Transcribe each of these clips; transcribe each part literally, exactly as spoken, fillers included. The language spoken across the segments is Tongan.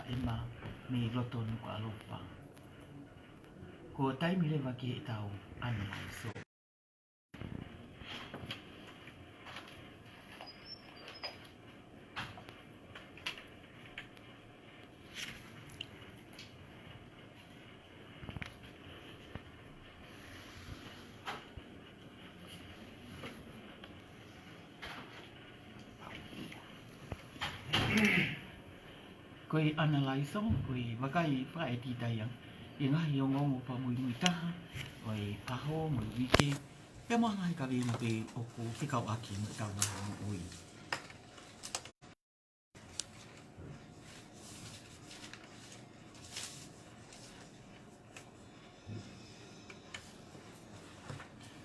ʻEma mei loto Nukuʻalofa. Ko e taimi leva ki heʻetau ʻanalaiso. Ko e ʻanalaiso, ko e vakai fakaʻētita ia ʻi he ngaahi ongoongo fakamuimui taha ʻo e ʻaho mo e uike, pea mo e ngaahi kaveinga pē ʻoku fekauʻaki mo ʻetau ngaahi moʻui.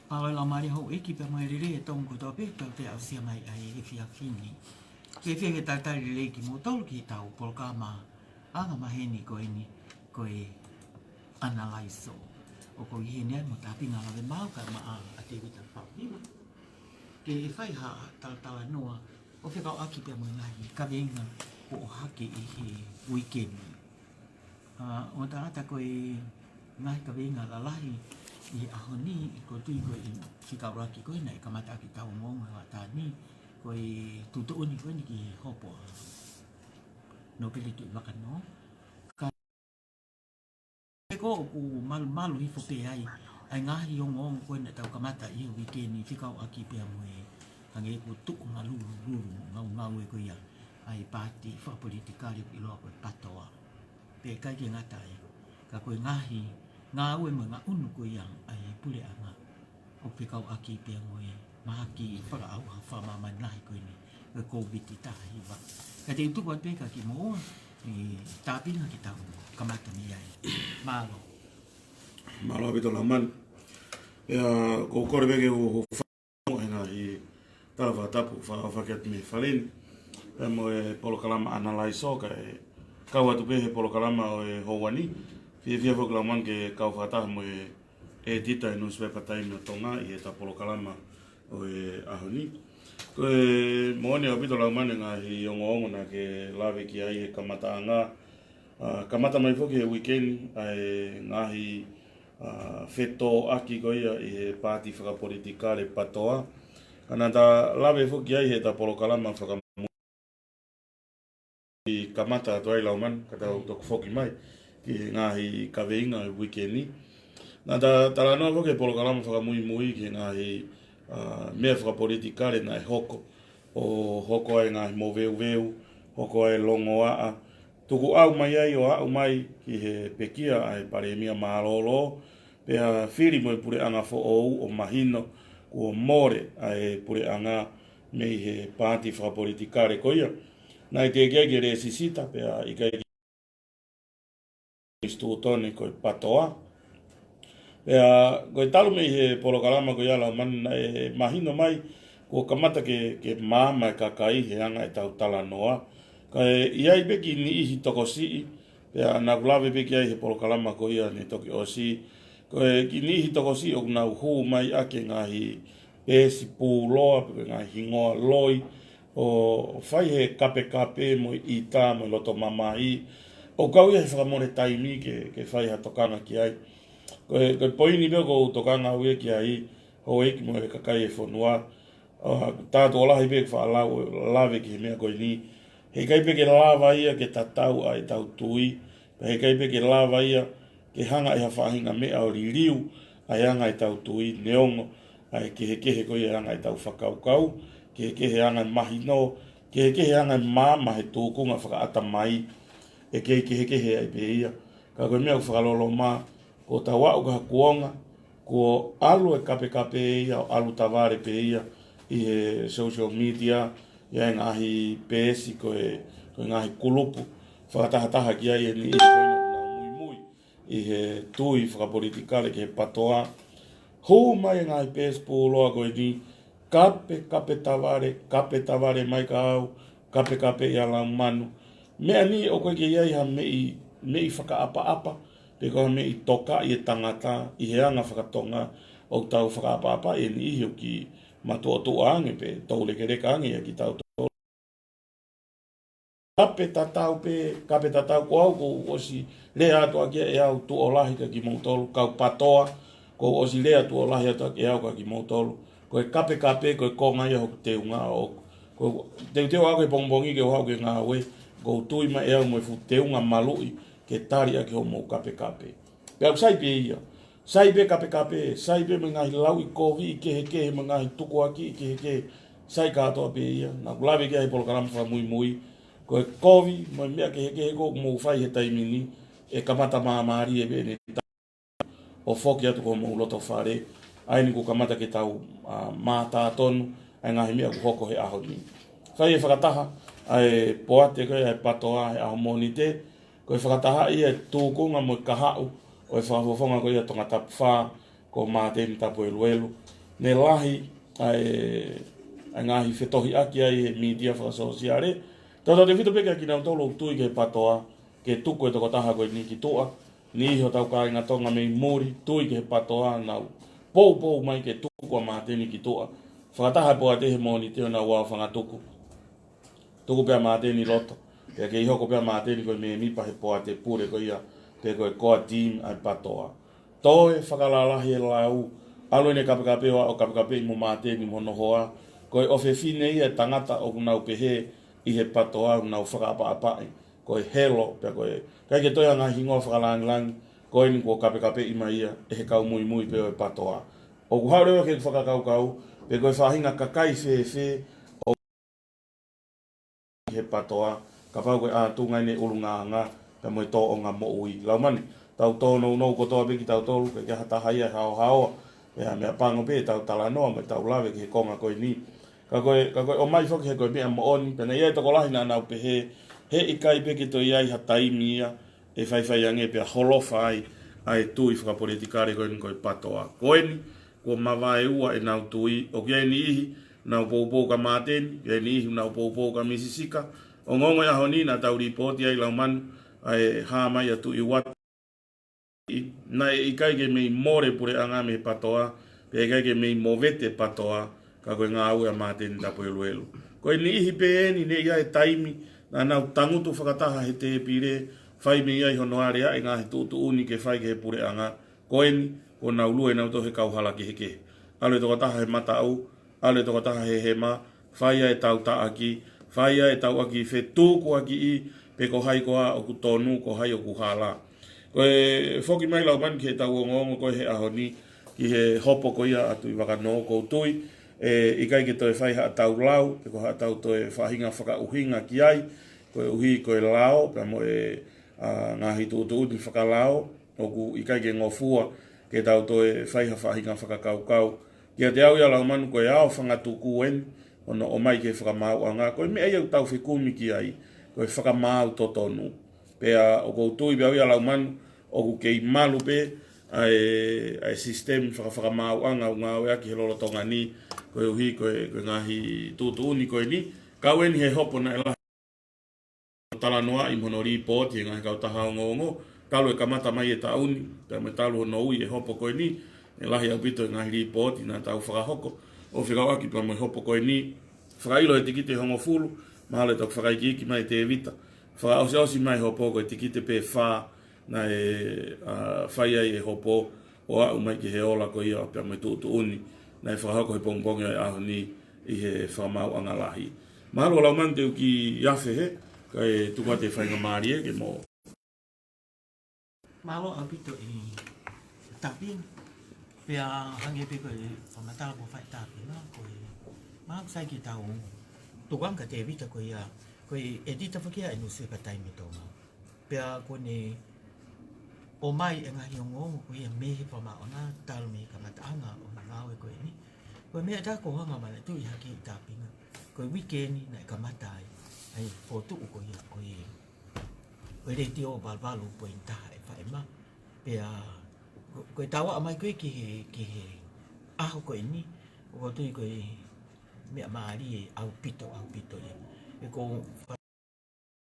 Mālō e laumālie houʻeiki pea mo e lelei e Tonga kotoa pē, tau toe aʻusia mai ai he efiafi ni. Ke fie ke talitali lelei kimoutolu ki heʻetau polokalama anga maheni ko eni, ko e ʻanalaiso. ʻOku ou ʻi heni ai mo Tāpinga Lavemaau kae ʻumaʻā ʻa Tēvita Fauhiva. Ke fai ha talatalanoa ʻo fekauʻaki pea mo e ngaahi kaveinga kuo ʻohake ʻi he uike ni. ʻA, ʻo tangata ko e ngaahi kaveinga lalahi ʻi he ʻaho ni, ʻoku ou tui ko e fekauʻaki ko ē naʻe kamata ʻaki ʻetau ongoongo he hoʻatā ni, ko e tuʻutuʻuni ko eni ki he hopo ʻa Nōpele Tuʻivakanō. Ka ko ʻoku malumalu hifo pē ai ʻa e ngaahi ongoongo ko ē naʻa tau kamata ʻi he uike ni fekauʻaki pea mo e hangē ko e tuʻunga lulululu mo ngaungaue ko ia ʻa e paati fakapolitikale ʻoku ʻiloa ko e PATOA. Pea ʻikai ke ngata ai, ka ko e ngaahi ngāue mo e ngaʻunu ko ia ʻa e puleʻanga ʻoku fekauʻaki pea mo e mahaki fakaʻauha fakamāmani lahi ko eni, ko e Kōviti taha hiva. Ka te u tuku atu pē kia kimoua, ʻe Tāpinga ke tau kamata mei ai. Mālō. Mālō ʻaupito Laumani. ʻIo, ʻoku ou kole pē ke u hūfanga he ngaahi tala fakatapu fakaʻofoʻofa atu mei he fale ni, pea mo e polokalama ʻanalaiso kae kau atu pē he polokalama ʻo e houa ni. Fiefia foki Laumani ke kau fakataha mo e ʻētita ʻo e Newspaper Time ʻo Tonga ʻi heʻeta polokalama ʻo e ʻaho ni. Ko e moʻoni ʻaupito Laumani e ngaahi ongoongo naʻa ke lave ki ai he kamataʻanga, ʻa, kamata mai foki he uike ni ʻa e ngaahi, ʻa, fetōʻaki ko ia ʻi he paati fakapolitikale PATOA. Ka naʻa ta lave foki ai heʻeta polokalama fakamuimui kamata atu ai Laumani, ka tau toki foki mai ki he ngaahi kaveinga ʻo e uike ni. Naʻa ta talanoa foki he polokalama fakamuimui ki he ngaahi, ʻa, meʻa fakapolitikale naʻe hoko, ʻo hoko ai e ngaahi moveuveu, hoko ai e longoaʻa, tukuʻau mai ai ʻo aʻu mai ki he pekia ʻa e Palēmia mālōlō, pea fili mo e puleʻanga foʻou ʻo mahino kuo mole ʻa e puleʻanga mei he paati fakapolitikale ko ia. Naʻe teʻeki ai ke lēsisita pea ʻikai ke institutone ko e PATOA. Pea ko e talu mei he polokalama ko ia Laumani naʻe mahino mai kuo kamata ke, ke maama e kakai he anga ʻetau talanoa. Kae ʻi ai pē kiʻi niʻihi tokosiʻi, pea naʻa ku lave pē ki ai he polokalama ko ia ne toki ʻosi. Ko e kiʻi niʻihi tokosiʻi ʻoku nau hū mai ʻaki e ngaahi peesi pūloa, pe ko e ngaahi hingoa loi, ʻo fai he kapekape mo e ʻita mo e loto mamahi. ʻOku kau ia he fakamole taimi ke, ke fai ha tokanga ki ai. Ko e, ko e poini pē ʻoku ou tokanga au ia ki ai, houʻeiki mo e kakai e fonua, ʻa, tā tuʻo lahi pē ke faʻa lau, lave ki he meʻa ko eni. Heʻikai pē ke lava ia ke tatau ʻa ʻetau tui, pea heʻikai pē ke lava ia ke hanga ʻe ha faʻahinga meʻa ʻo liliu ʻa e anga ʻetau tui, neongo ʻa e kehekehe ko ia ʻa e anga ʻetau fakakaukau, kehekehe ʻa e anga e mahino, kehekehe ʻa e anga e maama he tūkunga fakaʻatamai, ʻe kei kehekehe ai pē ia. Ka ko e meʻa ʻoku fakaloloma, kuo tau aʻu ki ha kuonga, kuo ʻalu e kapekape ia, ʻo ʻalu tavale pē ia ʻi he social media, ʻi he ngaahi peesi ko e, ko e ngaahi kulupu fakatahataha ki ai e niʻihi ko ena ʻoku nau muimui ʻi he tui fakapolitikale ki he PATOA. Hū mai e ngaahi peesi pūloa ko eni, kape, kape tavale, kape tavale mai kia au, kapekape ʻia Laumanu. Meʻa ni ʻoku ʻikai ke ʻi ai ha meʻi, meʻi fakaʻapaʻapa, pe ko ha meʻi tokaʻi e tangata ʻi he anga fakatonga ʻoku tau fakaʻapaʻapaʻi e niʻihi ʻoku kiʻi matuʻotuʻa ange pe toulekeleka ange ʻia kitautolu. kape tatau pē, kape tatau ko au, kuo u ʻosi lea atu ʻaki ʻe au tuʻo lahi kia kimoutolu, kau PATOA, kuo u ʻosi lea tuʻo lahi atu ʻaki ʻe au kia kimoutolu. Ko e kapekape, ko e konga ia hoku teunga ʻoʻoku. Ko e teuteu au he pongipongi ke u haʻu ke ngāue, kuo u tui mai ʻe au mo e fuʻu teunga maluʻi ke tali ʻaki hoʻomou kapekape. Pea ʻoku sai pē ia. Sai pē kapekape, sai pē mo e ngaahi lauʻi kovi kehekehe, mo e ngaahi tukuakiʻi kehekehe. Sai kātoa pē ia. Naʻa ku lave ki ai he polokalama fakamuimui. Ko e kovi mo e meʻa kehekehe ko ē ʻoku mou fai he taimi ni, ʻe kamata māmālie pē ʻene ʻo foki atu ki homou loto fale. ʻA eni kuo kamata ke tau, ā, mātā tonu ʻa e ngaahi meʻa kuo hoko he ʻaho ni. Fai e fakataha ʻa e poate ko ē ʻa e PATOA he ʻaho Mōnite, ko e fakataha ia e tūkunga mo e kahaʻu ʻo e fakafofonga ko ia Tongatapu fā, ko Māteni Tapueluelu. Ne lahi ʻa e, ʻa e ngaahi fetohiʻaki ai he mītia fakasōsiale. Tautautefito pē kia kinautolu ʻoku tui ki he PATOA, ke tuku e tokotaha ko eni ki tuʻa. Niʻihi hotau kāinga Tonga mei muli, tui ki he PATOA, nau poupou mai ke tuku ʻa Māteni ki tuʻa. Fakataha e poate he Mōnite ʻo nau ō ʻo fangatuku. Tuku pē ʻa Māteni loto. Pea kei hoko pē ʻa Māteni ko e mēmipa he poate pule ko ia, pe ko e core team ʻa e PATOA. Toe fakalalahi e lau, ʻalu ʻene kapekape ʻo aʻu ʻo kapekapeʻi mo Māteni mo hono hoa. Ko e ʻofefine ia e tangata ʻoku nau pehē ʻi he PATOA ʻoku nau fakaʻapaʻapaʻi. Ko e helo, pea ko e, ʻikai ke toe ʻi ai ha ngaahi hingoa fakalangilangi, ko eni kuo kapekapeʻi mai ia ʻe he kau muimui pē ʻo e PATOA. ʻOku haʻu leva ke fakakaukau, pe ko e faʻahinga kakai fēfē ʻoku he PATOA, kapau ko e ʻātunga ʻene ʻulungaanga, pea mo e tōʻonga moʻui. Laumani, tau tōnounou kotoa pē kitautolu, ʻikai ke ʻi ai ha taha ia ʻe haohaoa, pea meʻapango pē ʻetau talanoa mo ʻetau lave ki he konga ko eni. Ka ko e, ka ko e ʻomai foki he ko e meʻa moʻoni, pea naʻe ʻi ai e tokolahi naʻa nau pehē, heʻikai pē ke toe ʻi ai ha taimi ia, ʻe faifai ange pea holofa ai ʻa e tui fakapolitikale ko eni ko e PATOA. Ko eni, kuo mavaeua ʻenau tui, ʻoku ʻi ai e niʻihi, nau poupou kia Māteni, ʻi ai e niʻihi, nau poupou kia Misi Sika. Ongoongo e ʻaho ni, naʻa tau lipooti ai Laumanu, ʻa e hā mai ʻa Tuʻi Uata. Naʻe ʻikai ke mei mole puleʻanga mei he PATOA, pea ʻikai ke mei movete PATOA, ka ko e ngāue ʻa Māteni Tapueluelu. Ko e niʻihi pē eni ne ʻi ai e taimi, naʻa nau tangutu fakataha he tēpile, fai mei ai hono aleaʻi e ngaahi tuʻutuʻuni ke fai ki he puleʻanga, ko eni, kuo nau lue nautolu he kauhala kehekehe. ʻAlu e tokotaha he mataʻu, ʻalu e tokotaha he hema, fai ai e tau taʻaki, fai ai e tau ʻaki fetukuakiʻi, pe ko hai koā ʻoku tonu, ko hai ʻoku hala. Ko e foki mai Laumanu ki heʻetau ongoongo ko ē he ʻaho ni, ki he hopo ko ia ʻa Tuʻivakanō, ʻoku ou tui, ʻe ʻikai ke toe fai haʻatau lau, pe ko haʻatau toe faʻahinga fakaʻuhinga ki ai, koeʻuhi ko e lao, pea mo e, ā, ngaahi tuʻutuʻuni fakalao, ʻoku ʻikai ke ngofua ke tau toe fai ha faʻahinga fakakaukau. Kiate au ia Laumanu ko e ao fangatuku eni, hono ʻomai ki he fakamaauʻanga, ko e meʻa ia ʻoku tau fekumi ki ai, ko e fakamaau totonu. Pea ʻoku ou tui pē au ia Laumanu, ʻoku kei malu pē ʻa e, ʻa e sisitemi fakafakamaauʻanga ʻoku ngāueʻaki he lolotonga ni, koeʻuhi ko e, ko e ngaahi tuʻutuʻuni ko eni, kau eni he hopo naʻe lahi talanoaʻi mo hono lipooti e ngaahi kautaha ongoongo, talu e kamata mai e taʻu ni, pea mo e talu hono ui e hopo ko eni, ʻe lahi ʻaupito e ngaahi lipooti naʻa tau fakahoko, ʻo fekauʻaki pea mo e hopo ko eni, fakaʻilo e tikite hongofulu, mahalo ʻe toki fakaikiiki mai Tēvita, fakaʻosiʻosi mai hopo ko e tikite pē fā, naʻe, ā, fai ai e hopo, ʻo aʻu mai ki he ola ko ia pea mo e tuʻutuʻuni, naʻe fakahoko he pongipongi ʻo e ʻaho ni ʻi he fakamaauʻanga lahi. Mahalo Laumanu te u kiʻi afe he, kae tuku atu e faingamālie ke mo. Mālō ʻaupito ʻi Tāpinga. Pea hangē pē ko e fakamatala kuo fai ʻe Tāpinga, ko e mahalo sai ke tau tukuange kia Tēvita ko ia, ko e ʻedita foki ia e nusipepa Taimi Tonga. Pea ko ʻene ʻomai e ngaahi ongoongo ko ia mei he fakamaauʻanga talu mei he kamataʻanga ʻo e ngāue ko eni. Ko e meʻa ʻe taha ʻoku ou hanga ʻo manatuʻi hake ʻi Tāpinga. Ko e uike ni naʻe kamata ai, ʻa e fokotuʻu ko ia, ko e, ko e letiō valuvalu poini taha FM. Pea ko, ko e tau aʻu mai ko ē ki he, ki he ʻaho ko eni, ʻoku ou tui ko e meʻa mālie ʻaupito, ʻaupito ia. ʻE ko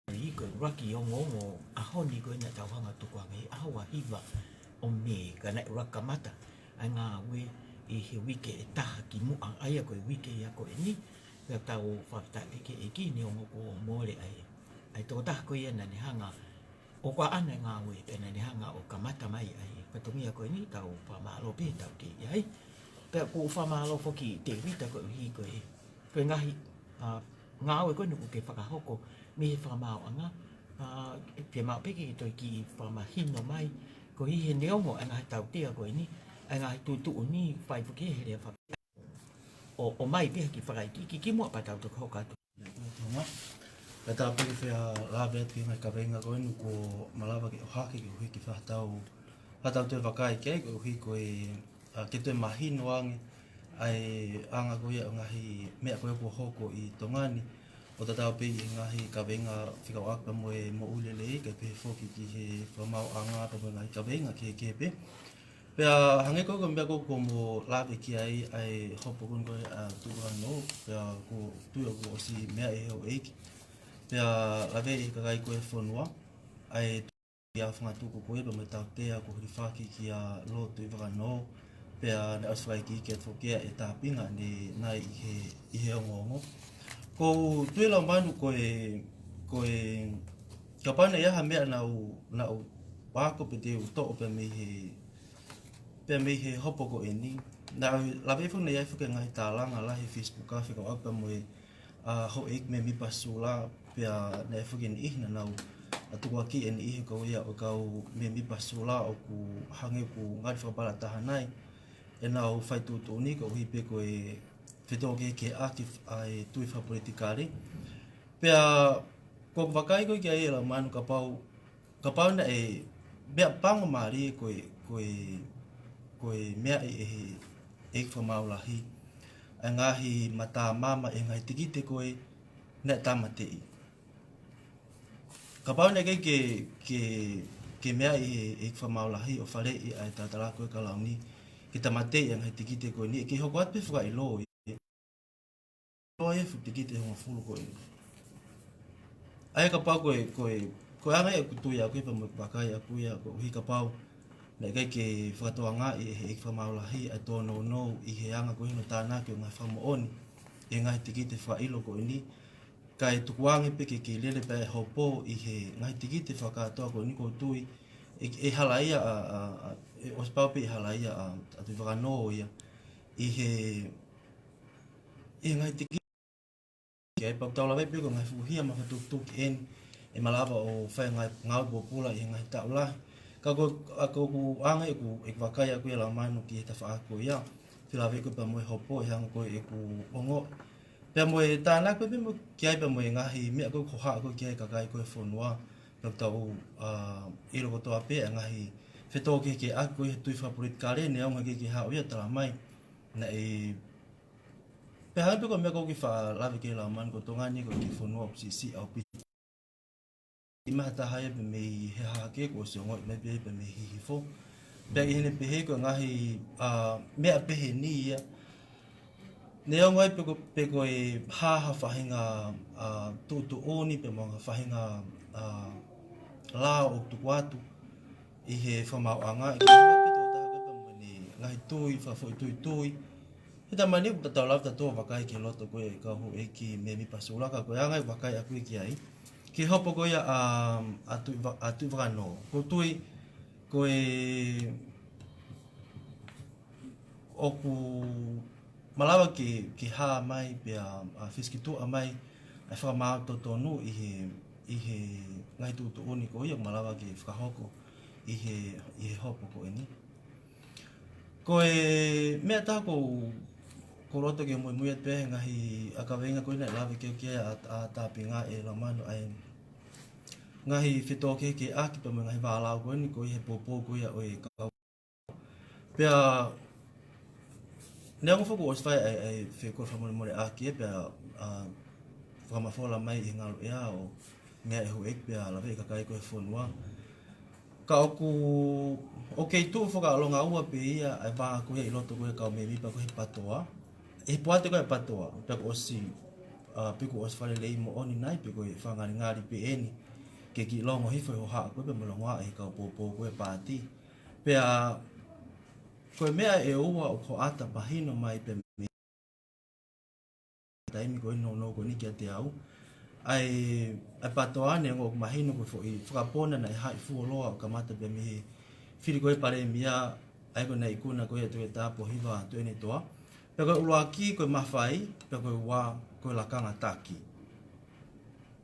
ʻUluaki ongoongo ʻaho ni ko ē naʻa tau hanga ʻo tukuange he ʻaho ua hiva ʻo Mē, ka naʻe ʻuluaki kamata ʻa e ngāue ʻi he uike ʻe taha kimuʻa, ʻa ia ko e uike ia ko eni, pea tau fakafetaʻi ki he ʻEiki neongo kuo mole ʻa e, ʻa e tokotaha ko ia naʻa ne hanga ʻo ʻoange e ngāue, pea naʻa ne hanga ʻo kamata mai ʻa e fatongia ko eni, tau fakamālō pē ʻetau kei ʻi ai. Pea ʻoku ou fakamālō foki Tēvita koeʻuhi ko e, ko e ngaahi, ā, ngāue ko eni ʻoku ke fakahoko mei he fakamaauʻanga, ā, pea maʻu pē ke toe kiʻi fakamahino mai, koeʻuhi he neongo ʻa e ngaahi tautea ko eni, ʻa e ngaahi tuʻutuʻuni, fai foki he lea faka- ʻo, ʻomai pē ha kiʻi fakaikiiki kimuʻa pea tau toki hoko atu. Tonga. Pea tāpuaki pē ʻa e lave atu ki he ngaahi kaveinga ko eni kuo malava ke ʻohake koeʻuhi ke fai haʻatau, haʻatau toe vakai ki ai koeʻuhi ko e, ā, ke toe mahino ange ʻa e anga ko ia ʻo e ngaahi meʻa ko ia kuo hoko ʻi Tonga ni. ʻO tatau pē ʻi he ngaahi kaveinga fekauʻaki pea mo e moʻui lelei, kae pehē foki ki he fakamaauʻanga pea mo e ngaahi kaveinga kehekehe pē. Pea hangē ko e, ko e meʻa ko ē kuo mo lave ki ai ʻa e hopo ko eni ko ē ʻa Tuʻivakanō, pea ʻoku ou tui ʻoku ʻosi meaʻi ʻe he houʻeiki. Pea lave ʻe he kakai ko ē ʻo e fonua ʻa e tuʻu ia fanga tuku ko ē pea mo e tautea kuo hilifaki kia Lord Tuʻivakanō, pea naʻe ʻosi fakaikiiki atu foki ʻa e tāpinga ne ʻi ai ʻi he, ʻi he ongoongo. ʻOku ou tui Laumanu ko e, ko e, kapau naʻe ʻi ai ha meʻa naʻá u, naʻá u ako pe te u toʻo pē mei he, pea mei he hopo ko eni. Naʻá ku lave foki, naʻe ʻi ai foki e ngaahi tālanga lahi he Facebook ʻa e fekauʻaki pea mo e, ā, houʻeiki mēmipa Sula, pea naʻe ʻi ai foki e niʻihi naʻa nau, ā, tukuakiʻi e niʻihi ko ia ʻo e kau mēmipa Sula ʻoku hangē ʻoku ngali fakapalataha nai ʻenau fai tuʻutuʻuni koeʻuhi pē ko e fetōkehekeheʻaki ʻa e tui fakapolitikale. Pea ʻoku ou vakai ko ē ki ai Laumanu kapau, kapau naʻe meʻapango mālie ko e, ko e, ko e meʻa ʻe, ʻe he ʻEiki Fakamaau Lahi ʻa e ngaahi matamama ʻi he ngaahi tikite ko ē naʻe tāmateʻi. Kapau naʻe ʻikai ke, ke, ke meaʻi ʻe he ʻEiki Fakamaau Lahi ʻo faleʻi ʻa e talatalaaki ko ē ʻa e Kalauni ke tāmateʻi ʻa e ngaahi tikite ko eni, ʻe kei hoko atu pē fakaʻiló ia. Ko e fuʻu tikite ʻe hongofulu ko ē. ʻA ia kapau ko e, ko e, ko e anga ia ʻeku tui ʻaʻaku ia pea mo e vakai ʻaʻaku ia koeʻuhi kapau naʻe ʻikai ke fakatokangaʻi ʻe he ʻEiki Fakamaau Lahi ʻa e tōnounou ʻi he anga ko ē hono tānaki ʻo e ngaahi fakamoʻoni ʻi he ngaahi tikite fakaʻilo ko eni, kae tukuange pē ke kei lele pē ʻa e hopo ʻi he ngaahi tikite fakakātoa ko eni, ʻoku ou tui ʻe, ʻe halaia ʻa, ʻa, ʻa, ʻe ʻosi pau pē ʻe halaia ʻa, ʻa Tuʻivakanō ia ʻi he, ʻi he ngaahi tikite. Ke ai pau tau lave pē ko e ngaahi fuʻu hia mafatukitukituki eni ʻe malava ʻo fai e ngaahi ngāue pōpula ʻi he ngaahi taʻu lahi. Ka ko, ʻa, ko ʻeku anga ʻeku, ʻeku vakai ʻaʻaku ia Laumanu ki he tafaʻaki ko ia, fekauʻaki pea mo e hopo ʻi he anga ko ē ʻeku ongoʻi. Pea mo e tānaki pē mo ki ai pea mo e ngaahi meʻa ko ē ʻoku hohaʻa ko ē ki ai e kakai ko ē ʻo e fonua. Pea tau, ā, ʻilo kotoa pē ʻa e ngaahi fetōkehekeheʻaki ko ē he tui fakapolitikale, neongo ʻikai ke haʻu ia ʻo talamai. Naʻe, pea hangē pē ko e meʻa ʻoku ou kiʻi faʻa lave ki ai Laumanu, ko Tonga ni ko e kiʻi fonua ʻoku siʻisiʻi ʻaupito. ʻI ai ha taha ia pē mei he hahake kuo ʻosi ongoʻi mai pē ia pē mei Hihifo. Pea ʻi heʻene pehē ko e ngaahi, ā, meʻa pehē ni ia, neongo ai pē ko, pē ko e hā ha faʻahinga, ā, tuʻutuʻuni pea mo ha faʻahinga, ā, lao ʻoku tuku atu ʻi he fakamaauʻanga, ʻe kei hua pē tokotaha ko ē pea mo ʻene ngaahi tui, fakafoʻituitui. He taimi ni ʻoku tau lava tautolu ʻo vakai ki he loto ko ē ʻa e kau houʻeiki mēmipa Sula, ka ko e anga ia e vakai ʻaʻaku ia ki ai, ki he hopo ko ia ʻa, ʻa Tuʻi Va-, ʻa Tuʻivakanō. ʻOku ou tui ko e, ʻoku malava ke, ke hā mai pea, ā, fisikituʻa mai ʻa e fakamaau totonu ʻi he, ʻi he ngaahi tuʻutuʻuni ko ia ʻoku malava ke fakahoko ʻi he, ʻi he hopo ko eni. Ko e meʻa ʻe taha ʻoku ou, ʻoku ou loto ke muimui atu pē he ngaahi ʻa e kaveinga ko ē naʻe lave ki ai ʻa, ʻa Tāpinga ē Laumanu, ʻa e ngaahi fetōkehekeheʻaki pea mo e ngaahi vālau ko eni ko ē he poupou ko ia ʻo e kau. Pea neongo foki kuo ʻosi fai ʻa e, ʻa e fekau fakamolemoleʻaki ē pea, ā, fakamafola mai ʻi he ngaluʻea ʻo meʻa ʻe he houʻeiki pea lave ʻe he kakai ko ē ʻo e fonua. Ka ʻoku, ʻoku kei tuʻu fakaʻolunga ua pē ia ʻa e vā ko ia ʻi loto ko ē ʻa e kau mēmipa ko ē he PATOA. ʻI he poate ko ē ʻa e PATOA, pe kuo ʻosi, ā, pe kuo ʻosi fakaleleiʻi moʻoni nai, pe ko e fakangalingali pē eni ke kiʻi longo hifo e hohaʻa ko ē pea mo e longoaʻa ʻa e kau poupou ko ē ʻo e paati. Pea ko e meʻa ʻe ua ʻoku hoʻata mahino mai pē mei he taimi ko ē nounou ko eni kiate au, ʻa e, ʻa e PATOA ni, ʻoku mahino ko e foʻi fakapona naʻe haʻi fuoloa ʻo kamata pē mei he fili ko ē Palēmia, ʻa ia ko ē naʻe ikuna ko ia ʻe Toketā Pōhiva Tuʻiʻonetoa. Pea ko e ʻuluaki ko e mafai, pea ko e ua ko e lakanga taki.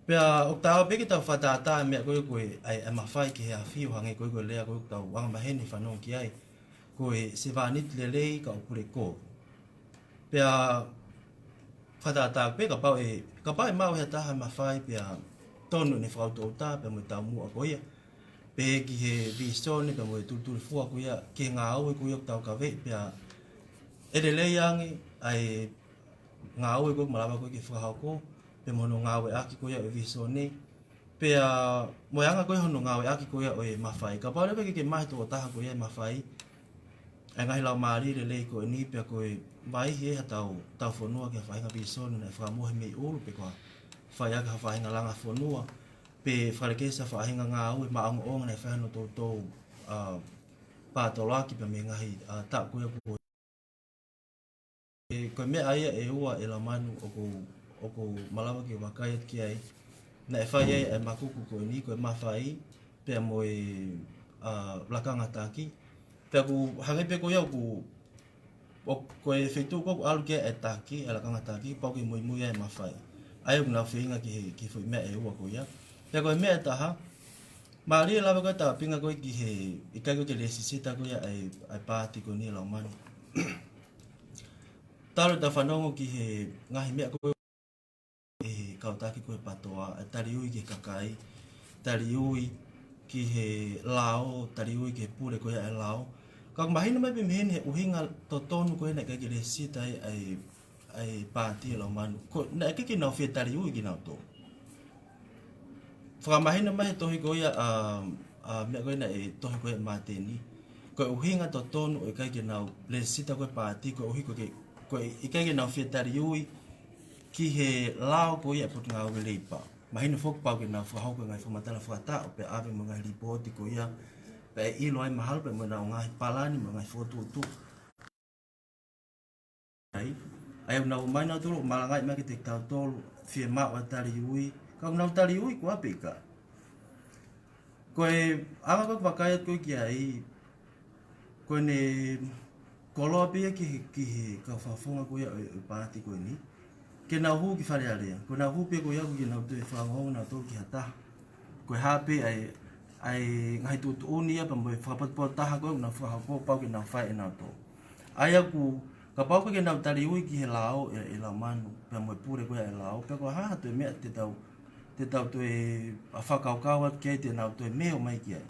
Pea ʻoku taau pē ke tau fakatātā e meʻa ko ē ko e, ʻa e, ʻa e mafai ki he ʻAfio, hangē ko ē ko e lea ko ē ʻoku tau angamaheni fanongo ki ai, ko e sevāniti lelei ka ʻoku pule kovi. Pea fakatātā pē kapau ʻe, kapau ʻe maʻu ʻe ha taha e mafai pea tonu ʻene fakaʻutoʻuta pea mo e taumuʻa ko ia, pehē ki he vīsone pea mo e tulitulifua ko ia ki he ngāue ko ia ʻoku tau kavei, pea ʻe lelei ange ʻa e ngāue ko ē ʻoku malava ko ē ke fakahoko, pea mo hono ngāueʻaki ko ia ʻo e vīsone, pea mo e anga ko ē hono ngāueʻaki ko ia ʻo e mafai. Kapau leva ʻe ʻikai ke maʻu ʻe he tokotaha ko ia e mafai, ʻa e ngaahi laumālie lelei ko eni, pea ko e vaʻinga ia ʻa hotau, hotau fonua ki ha faʻahinga vīsone naʻe fakamohe mei ʻulu, pe ko ha fai ʻaki ha faʻahinga langa fonua, pe fakalekesi ha faʻahinga ngāue maʻongoʻonga naʻe fai ʻe hono toutou, ʻa, pātoloaki pea mei he ngaahi, ʻa, taʻu ko ia kuo ʻE, ko e meʻa ia ʻe ua ʻe Laumanu ʻoku, ʻoku malava ke vakai atu ki ai. Naʻe fai ai ʻa e makuku ko eni, ko e mafai, pea mo e, ʻa, lakanga taki. Pea ʻoku hangē pē ko ia ʻoku, ʻo, ko e feituʻu ko ē ʻoku ʻalu ki ai e taki, e lakanga taki, pau ke muimui ai e mafai. ʻA ia ʻoku nau feinga ki he, ki he foʻi meʻa ʻe ua ko ia. Pea ko e meʻa ʻe taha, mālie lava ko e tāpinga ko ē ki he, ʻikai ko ē ke lēsisita ko ia ʻa e, ʻa e paati ko eni ʻe Laumanu. Talu ʻetau fanongo ki he ngaahi meʻa ko ē ʻe he kau taki ko ē PATOA, ʻa e taliui ki he kakai, taliui ki he lao, taliui ki he pule ko ia ʻa e lao. Ka ʻoku mahino mai pē mei heni he ʻuhinga totonu ko ē naʻe ʻikai ke lēsisita ai ʻa e, ʻa e paati ʻe Laumanu. Ko, naʻe ʻikai ke nau fie taliui kinautolu. Fakamahino mai he tohi ko ia, ʻa, ʻa, meʻa ko ē naʻe tohi ko ē ʻe Māteni. Ko e ʻuhinga totonu ʻoku ʻikai ke nau lēsisita ko ē paati, ko e ʻuhi ko ē ke, ko e ʻikai ke nau fie taliui ki he lao ko ia ʻa e Potungāue Leipa. Mahino foki pau ke nau fakahoko e ngaahi fakamatala fakataʻu, pea ʻave mo e ngaahi lipooti ko ia, pea ʻe ʻilo ai mahalo pea mo ʻenau ngaahi palani, mo e ngaahi fokotuʻutuʻu. ʻA ia, ʻa ia ʻoku nau ō mai nautolu ʻo malangaʻi mai kiate kitautolu, fiemaʻu ʻa e taliui, ka ʻoku nau taliui koā pe ʻikai. Ko e anga ko ē ʻoku vakai atu ko ē ki ai, ko ʻene koloa pē ia ki he, ki he kau fakafofonga ko ia ʻo e, ʻo e paati ko eni. Ke nau hū ki Fale Alea, ko ʻenau hū pē ko ia ʻoku ʻikai ke nau toe fakaongoongo nautolu ki ha taha. Ko e hā pē ʻa e, ʻa e ngaahi tuʻutuʻuni ia pea mo e fakapotopoto taha ko ē ʻoku nau fakahoko pau ke nau fai ʻe nautolu. ʻA ia ʻoku, kapau ko ē ke nau taliui ki he lao ʻe, ʻe Laumanu, pea mo e pule ko ia ʻa e lao, pea ko e hā ha toe meʻa te tau, te tau toe, ʻa, fakakaukau atu ki ai te nau toe meo mai ki ai.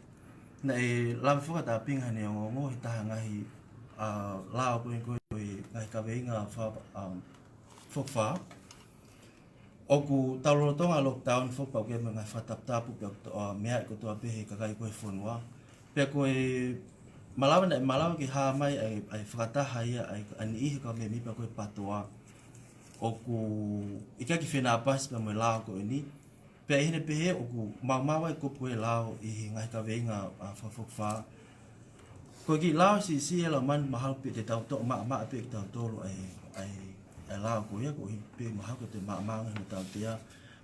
Naʻe lave foki ʻa Tāpinga heʻene ongoongo he taha ngaahi, ʻa, lao ko ē ko ē ʻo e ngaahi kaveinga fa-, ʻa, fokifā. ʻOku tau lolotonga lockdown foki pea ʻoku ʻi ai mo e ngaahi fakataputapu pea ʻoku to-, ʻa, meaʻi kotoa pē he kakai ko ē he fonua. Pea ko e malava naʻe malava ke hā mai ʻa e, ʻa e fakataha ia ʻa e, ʻa e niʻihi kau mēmipa ko ē PATOA ʻoku ʻikai ke fenāpasi pea mo e lao ko eni. Pea ʻi heʻene pehē ʻoku maumau ai e kupu ko ē lao ʻi he ngaahi kaveinga, ʻa, fakafokifā. Ko e kiʻi lao siʻisiʻi ʻe Laumanu mahalo pē te tau toʻo maʻamaʻa pē kitautolu ʻa e, ʻa e, ʻa e lao ko ia, koeʻuhi pē mahalo ko e toe maʻamaʻa ange hono tautea.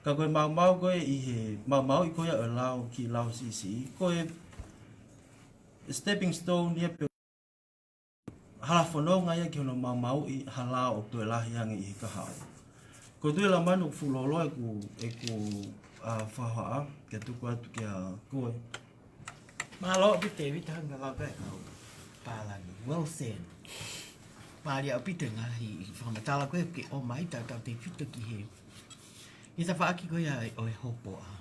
Ka ko e maumau ko ē ʻi he, maumauʻi ko ia ʻo e lao, kiʻi lao siʻisiʻi. Ko e stepping stone ia pē hala fononga ia ki hono maumauʻi ha lao ʻoku toe lahi ange ʻi he kahaʻu. Ko e tui ʻe Laumanu ʻoku fuʻu lōloa ʻeku, ʻeku, ʻa, fakahohaʻa, ke tuku atu kia koe. Mālō ʻaupito Tēvita, hanga lava e kau pālangi. Well said. Mālie ʻaupito e ngaahi fakamatala ko ē ke ʻomai, tautautefito ki he, ʻi he tafaʻaki ko ia ʻo e hopo ʻa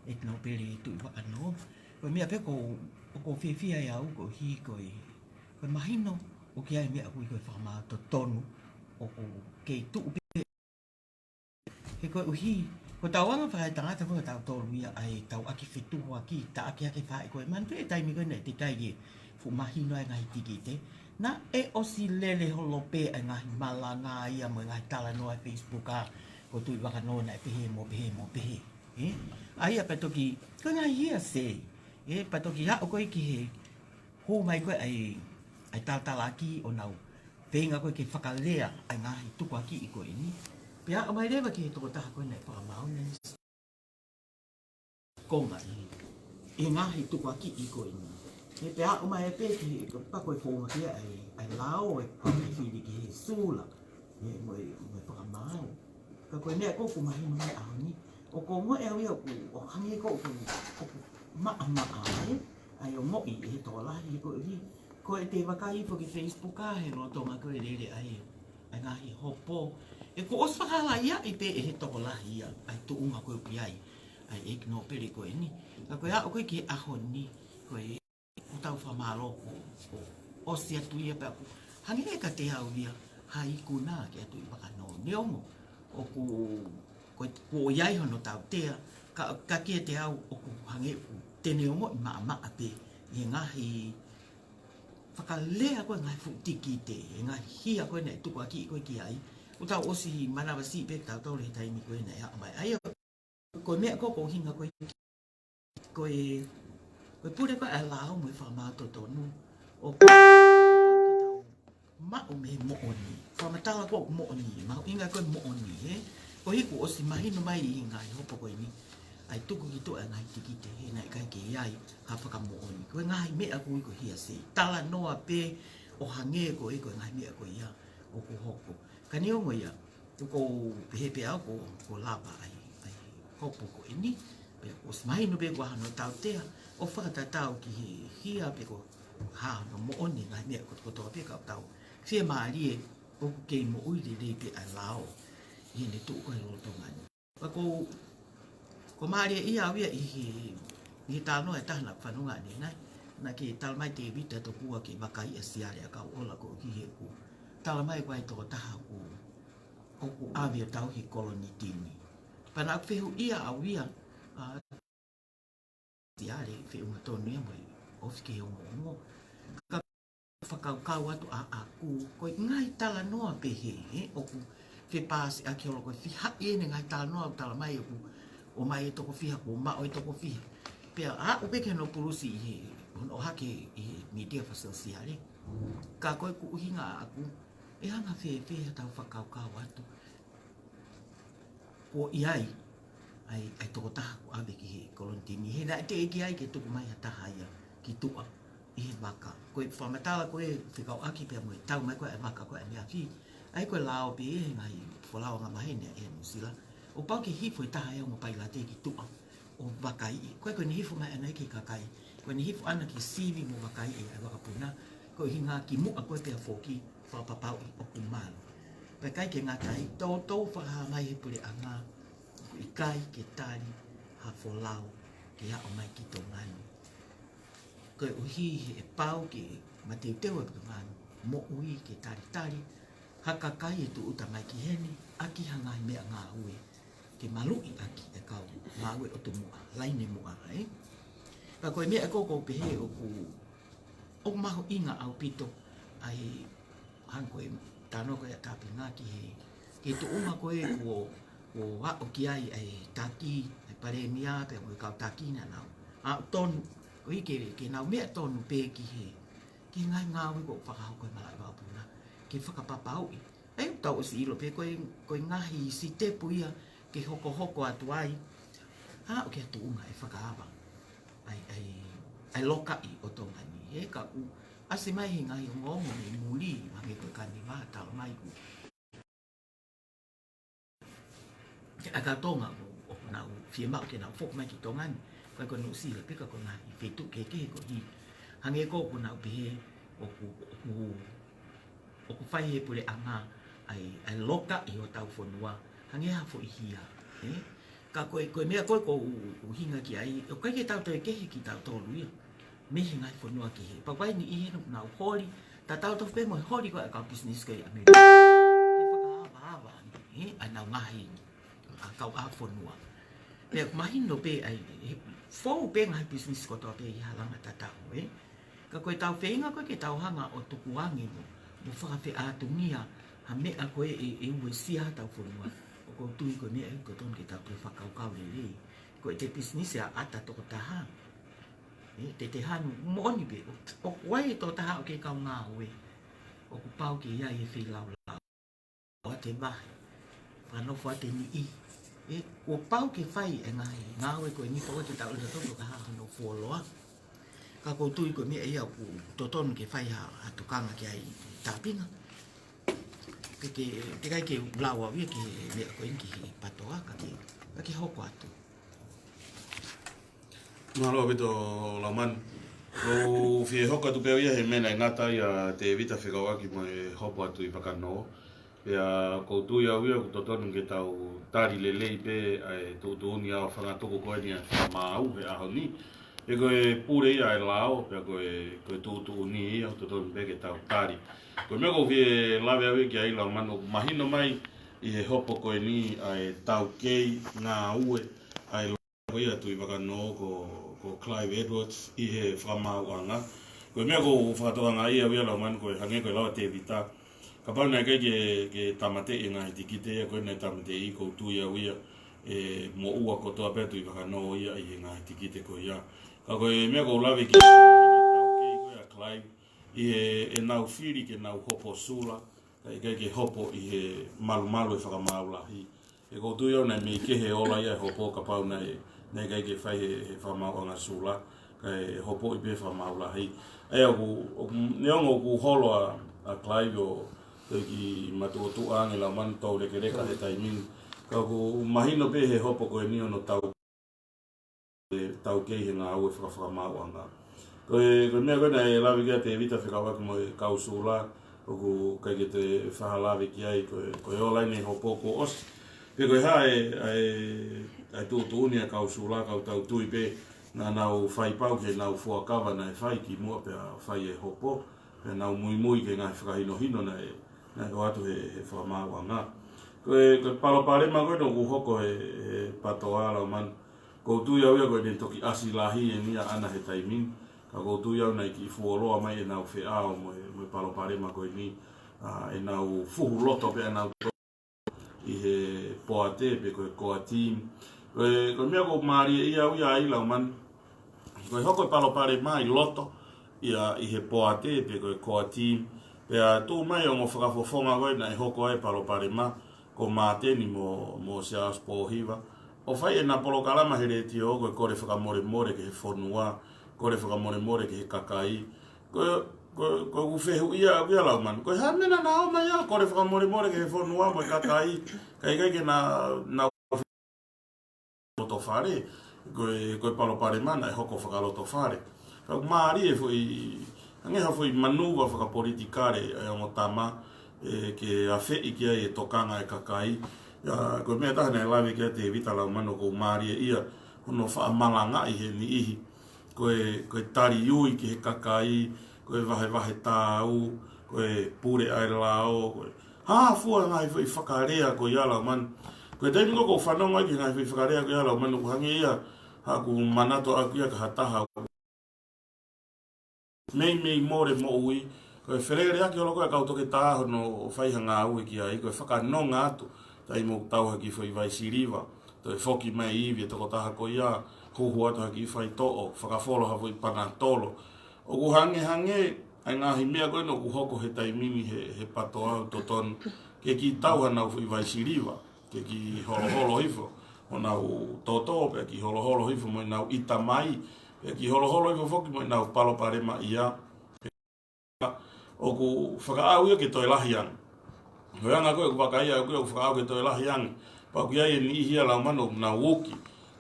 ʻEiki Nōpele Tuʻivakanō. Ko e meʻa pē ʻoku, ʻoku ou fiefia ai au koeʻuhi ko e, ko e mahino ʻoku ʻi ai e meʻa ʻoku ui ko e fakamaau totonu ʻoku kei tuʻu pē. He koeʻuhi, ko ʻetau anga fakaetangata ko ē ʻa tautolu ia ʻa e tau ʻaki fetuʻuaki, taʻaki hake faʻahi ko ē. Manatuʻi e taimi ko ē naʻe teʻeki ai ke fuʻu mahino ai e ngaahi tikite. Naʻe ʻosi lele holo pē e ngaahi malanga ia mo e ngaahi talanoa he Facebook ʻa ko Tuʻivakanō naʻe pehē mo pehē mo pehē. ʻE? ʻA ia pea toki, ko e ngaahi hearsay. ʻE, pea toki aʻu ko ē ki he hū mai ko ē ʻa e, ʻa e talatalaaki ʻo nau feinga ko ē ke fakalea ʻa e ngaahi tukuakiʻi ko eni. Pea aʻu mai leva ki he tokotaha ko ē naʻe fakamaau, naʻe konga ʻi, ʻi he ngaahi tukuakiʻi ko eni. He pea aʻu mai pē ki he, pea ko e founga ki ai ʻa e lao ʻe pau ke fili ki he sula, ʻe mo e, mo e fakamaau. Ka ko e meʻa ko ē ʻoku mahino mai he ʻaho ni, ʻoku ou ongoʻi au ia ʻoku, ʻo hangē ko ē ʻoku, ʻoku maʻamaʻa ai ʻa e ongoʻi ʻe he tokolahi he koeʻuhi ko ʻete vakai foki Facebook ʻa e lolotonga ko ē ʻe lele ai ʻa e ngaahi hopo. He kuo ʻosi fakahalaʻi pē ʻe he tokolahi ia ʻa e tuʻunga ko ē ʻoku ʻi ai ʻa e ʻeiki nōpele ko eni. Ka ko e aʻu ko ē ki he ʻaho ni, ko e ʻoku tau fakamālō ko, ko ʻosi atu ia pea ʻoku hangē kiate au ia ha ikuna ke ʻatu ʻi vakanō. Neongo ʻoku, ko e, kuo ʻi ai hono tautea, ka, ka kiate au ʻoku hangē ʻoku te ne ongoʻi maʻamaʻa pē ʻi he ngaahi fakalea ko ē, ngaahi fuʻu tikite, ʻi he ngaahi hia ko ē naʻe tukuakiʻi ko ē ki ai. ʻOku tau ʻosi manavasiʻi pē kitautolu he taimi ko ē naʻe aʻu mai ai. Ko e meʻa ko ē ʻoku ou ʻuhinga ko ē, ko e, ko e pule ko ē ʻa e lao mo e fakamaau totonu, ʻoku maʻu mei he moʻoni. Fakamatala ko ē ʻoku moʻoni, mahuʻinga ko ē moʻoni, he? Koeʻuhi kuo ʻosi mahino mai ʻi he ngaahi hopo ko eni ʻa e tuku ki tuʻa ʻa e ngaahi tikite, he naʻe ʻikai ke ʻi ai ha fakamoʻoni. Ko e ngaahi meʻa ko ē ko e hearsay. Talanoa pē ʻo hangē ko ē ko e ngaahi meʻa ko ia ʻoku hoko. Ka neongo ia, ʻoku ou pehē pē au ko, ko e lava ʻa e, ʻa e hopo ko eni, pea kuo ʻosi mahino pē ko e hā hono tautea, ʻo fakatatau ki he hia pe ko e hā hono moʻoni ngaahi meʻa kotokotoa pē, ka ʻoku tau fiemālie ʻoku kei moʻui lelei pē ʻa e lao ʻi heʻene tuʻu ko ē he lolotonga ni. Pea ʻoku ou, ʻoku ou mālieʻia au ia ʻi he, ʻi he talanoa ʻa e taha naʻa ku fanongo ʻanenai, naʻa ke tala mai Tēvita Tokua ke vakaiʻi ʻa Siale ʻa Kauʻola koeʻuhi he ʻoku tala mai ko e tokotaha ʻoku, ʻoku ʻave ʻo tauhi kolonitini. Pea naʻa ku fehuʻia au ia, ʻa, Siale, feʻunga tonu ia mo e ofi kehe ongoongo. Ka fakakaukau atu ʻaʻaku, ko e ngaahi talanoa pehē, he, ʻoku fepāsiʻaki holo ko e fiha ʻene ngaahi talanoa ʻoku tala mai ʻoku ʻomai e toko fiha, kuo maʻu e toko fiha. Pea aʻu pē ki hono pulusi ʻi he, hono ʻohake ʻi he mītia fakasōsiale. Ka ko ʻeku ʻuhinga ʻaʻaku, ʻe anga fēfē haʻatau fakakaukau atu kuo ʻi ai ʻa e, ʻa e tokotaha kuo ʻave ki he kolonitini, he naʻe teʻeki ai ke tuku mai ha taha ia ki tuʻa ʻi he vaka. Ko e fakamatala ko ē fekauʻaki pea mo e tau mai ko ē ʻa e vaka ko ē ʻa Meafi, ʻa ia ko e lao pē he ngaahi folau angamaheni ʻa Nuʻusila, ʻoku pau ke hifo e taha ia mo e pailate ki tuʻa ʻo vakaiʻi. Ko e, ko ʻene hifo mai ʻana ki he kakai, ko ʻene hifo ʻana ki sivi mo vakaiʻi ʻa e vakapuna, ko e ʻuhinga kimuʻa ko ē pea foki fakapapauʻi ʻoku malu. Pea ʻikai ke ngata ai, toutou fakahā mai he puleʻanga ʻoku ʻikai ke tali ha folau ke aʻu mai ki Tonga ni. Koeʻuhi he ʻe pau ke mateuteu ʻa Tonga ni moʻui ke talitali ha kakai ʻe tūʻuta mai ki heni ʻaki ha ngaahi meʻangāue ke maluʻi ʻaki e kau ngāue ʻo tomuʻa, laine muʻa, ē? Ka ko e meʻa ko ē ʻoku ou pehē ʻoku, ʻoku mahuʻinga ʻaupito ʻa e hangē ko e talanoa ko ē ʻa Tāpinga ki he, ki he tuʻunga ko ē kuo, kuo aʻu ki ai ʻa e taki, ʻa e palēmia, pea mo e kau taki naʻa nau aʻu tonu, koeʻuhi ke, ke nau meʻa tonu pē ki he, ki he ngaahi ngāue kuo fakahoko ʻe he malaʻe vakapuna ke fakapapauʻi. ʻA ia ʻoku tau ʻosi ʻilo pē ko e, ko e ngaahi sitepu ia ke hokohoko atu ai, aʻu ki ha tuʻunga ʻe fakaava ʻa e, ʻa e, ʻa e lokaʻi ʻo Tonga ni. He ka ʻoku ʻasi mai he ngaahi ongoongo mei muli, hangē ko e Kaniva, tala mai ʻoku ʻa e kau Tonga ʻoku, ʻoku nau fiemaʻu ke nau foki mai ki Tonga ni, ʻikai ko Nuʻusila pē ka ko e ngaahi feituʻu kehekehe koeʻuhi, hangē ko ē ʻoku nau pehē ʻoku, ʻoku, ʻoku fai he puleʻanga ʻa e, ʻa e lokaʻi hotau fonua, hangē ha foʻi hia, ē? Ka ko e, ko e meʻa ko ē ʻoku ou ʻuhinga ki ai, ʻoku ʻikai ke tau toe kehe kitautolu ia mei he ngaahi fonua kehe. Pea ʻoku ʻi ai e niʻihi ʻoku nau holi, tatau tofu pē mo e holi ko ē ʻa e kau pisinisi ko ē ʻi ʻAmelika ke fakaavaava ange, ē, ʻa ʻenau ngaahi, ʻa e kau ʻā fonua. Pea ʻoku mahino pē ai, ē, fou pē ngaahi pisinisi kotoa pē ʻi ha langa tatau, ē. Ka ko ʻetau feinga ko ē ke tau hanga ʻo tukuange mo, mo fakafeʻātungia ha meʻa ko ē ʻe, ʻe uesia hotau fonua, ʻoku ou tui ko e meʻa ia ʻoku totonu ke tau toe fakakaukau lelei. Ko ʻete pisinisi ʻa ʻata tokotaha, ē, te te hanu moʻoni pē, ʻo, ʻoku ʻi ai e tokotaha ʻoku kei kau ngāue, ʻoku pau ke ʻi ai e feilaulau ʻo ʻete vahe. Ka nofo atu e niʻihi. ʻE, kuo pau ke fai e ngaahi ngāue ko eni, pau ke tau ʻilo toko ka hā hono fuoloa. Ka ʻoku ou tui ko e meʻa ia ʻoku totonu ke fai ha, ha tokanga ki ai Tāpinga. Ke, ke, ke ʻikai ke u lau au ia ki he meʻa ko eni ki he PATOA, ka ke, ka ke hoko atu. Mālō ʻaupito Laumanu. ʻOku ou fie hoko atu pē au ia he meʻa naʻe ngata ai ʻa Tēvita fekauʻaki mo e hopo ʻa Tuʻivakanō. Pea ʻoku ou tui au ia ʻoku totonu ke tau tali lelei pē ʻa e tuʻutuʻuni ʻa e fanga tuku ko eni ʻa e Fakamaau he ʻaho ni. He ko e pule ia ʻa e lao, pea ko e, ko e tuʻutuʻuni ia ʻoku totonu pē ke tau tali. Ko e meʻa ʻoku ou fie lave au ia ki ai Laumanu, ʻoku mahino mai ʻi he hopo ko eni ʻa e taukei ngāue ʻa e ko ia Tuʻivakanō ko, ko Clive Edwards ʻi he Fakamaauʻanga. Ko e meʻa ʻoku ou fakatokangaʻi au ia Laumanu ko e hangē ko e lau ʻa Tēvita. Kapau naʻe ʻikai ke, ke tāmateʻi e ngaahi tikite ia ko ē naʻe tāmateʻi, ʻoku ou tui au ia ʻe moʻua kotoa pē Tuʻivakanō ia ʻi he ngaahi tikite ko ia. Ka ko e meʻa ʻoku ou lave ki ai, taukei ko ia Clive, ʻi he, ʻenau fili ke nau hopo Sula, kae ʻikai ke hopo ʻi he malumalu e Fakamaau Lahi. He ʻoku ou tui au naʻe mei kehe ola ia e hopo kapau naʻe, naʻe ʻikai ke fai he, he Fakamaauʻanga Sula, kae hopoʻi pē Fakamaau Lahi. ʻA ia ʻoku, ʻoku, neongo ʻoku holo ʻa, ʻa Clive ʻo toki matuʻotuʻa ange Laumanu, toulekeleka he taimi ni. Ka ʻoku mahino pē he hopo ko eni hono tau e taukei he ngāue fakafakamaauʻanga. Ko e, ko e meʻa ko ē naʻe lave ki ai ʻa Tēvita fekauʻaki mo e kau Sula, ʻoku ʻikai ke te faʻa lave ki ai, ko e, ko e ola eni e hopo kuo ʻosi. Pea ko e hā e, ʻa e, ʻa e tuʻutuʻuni ʻa e kau Sula, ka ʻoku tau tui pē naʻa nau fai pau ki heʻenau fuakava naʻe fai kimuʻa pea fai e hopo, pea nau muimui ki he ngaahi fakahinohino naʻe, naʻe ʻoatu he, he Fakamaauʻanga. Ko e, ko e palopalema ko ē ʻoku hoko he, he PATOA Laumanu, ʻoku ou tui au ia ko ʻene toki ʻasi lahi eni ʻaʻana he taimi ni, ka ʻoku ou tui au naʻe kiʻi fuoloa mai ʻenau feʻao mo e, mo e palopalema ko eni, ʻa, ʻenau fuhu loto pē ʻenau ʻi he poate pe ko e core team. Ko e, ko e meʻa ʻoku mālieʻia au ia ai Laumanu, ko e hoko e palopalema ʻi loto ia ʻi he poate pe ko e core team. Pea tuʻu mai ongo fakafofonga ko ē naʻe hoko ai e palopalema, ko Māteni mo, mo Siaosi Pōhiva, ʻo fai ʻena polokalama he letiō ko e kole fakamolemole ki he fonua, kole fakamolemole ki he kakai. Ko, ko, ko ʻeku fehuʻi ia au ia Laumanu, ko e hā e meʻa naʻa nau ō mai ai ʻo kole fakamolemole ki he fonua mo e kakai, kae ʻikai ke na, na loto fale, ko e, ko e palopalema naʻe hoko fakaloto fale. Ka ʻoku mālie e foʻi, hangē ha foʻi manuva fakapolitikale ʻa e ongo tama, ʻe, ke afeʻi ki ai e tokanga e kakai. ʻIa, ko e meʻa ʻe taha naʻe lave ki ai ʻa Tēvita Laumanu ʻoku mālieʻia hono faʻa malangaʻi he niʻihi. Ko e, ko e tali ui ki he kakai, ko e vahevahe tāu, ko e pule ʻa e lao, ko e hā fua e ngaahi foʻi fakalea ko ia Laumanu. Ko e taimi ko ē ʻoku ou fanongo ai ki he ngaahi foʻi fakalea ko ia Laumanu, ʻoku hangē ia haʻaku manatu ʻaʻaku ia ki ha taha meimei mole moʻui, ko e feleleʻaki holo ko ē ʻa e kau toketā hono fai ha ngāue ki ai, ko e fakanonga atu, taimi ʻoku tau ha kiʻi foʻi vai siliva, toe foki mai e ivi e tokotaha ko ia, huhu atu ha kiʻi faitoʻo, fakafolo ha foʻi panatolo. ʻOku hangehangē ʻa e ngaahi meʻa ko ē ʻoku hoko he taimi ni he, he PATOA ʻoku totonu ke kiʻi tau hanau foʻi vai siliva, ke kiʻi holoholo hifo honau toto, pea kiʻi holoholo hifo mo ʻenau ʻita mai, pea kiʻi holoholo hifo foki mo ʻenau palopalema ia. ʻOku fakaʻau ia ke toe lahi ange. Ko e anga ko ē ʻoku vakai ai ʻoku, ʻoku fakaʻau ke toe lahi ange. Pea ʻoku ʻi ai e niʻihi ia Laumanu ʻoku nau uki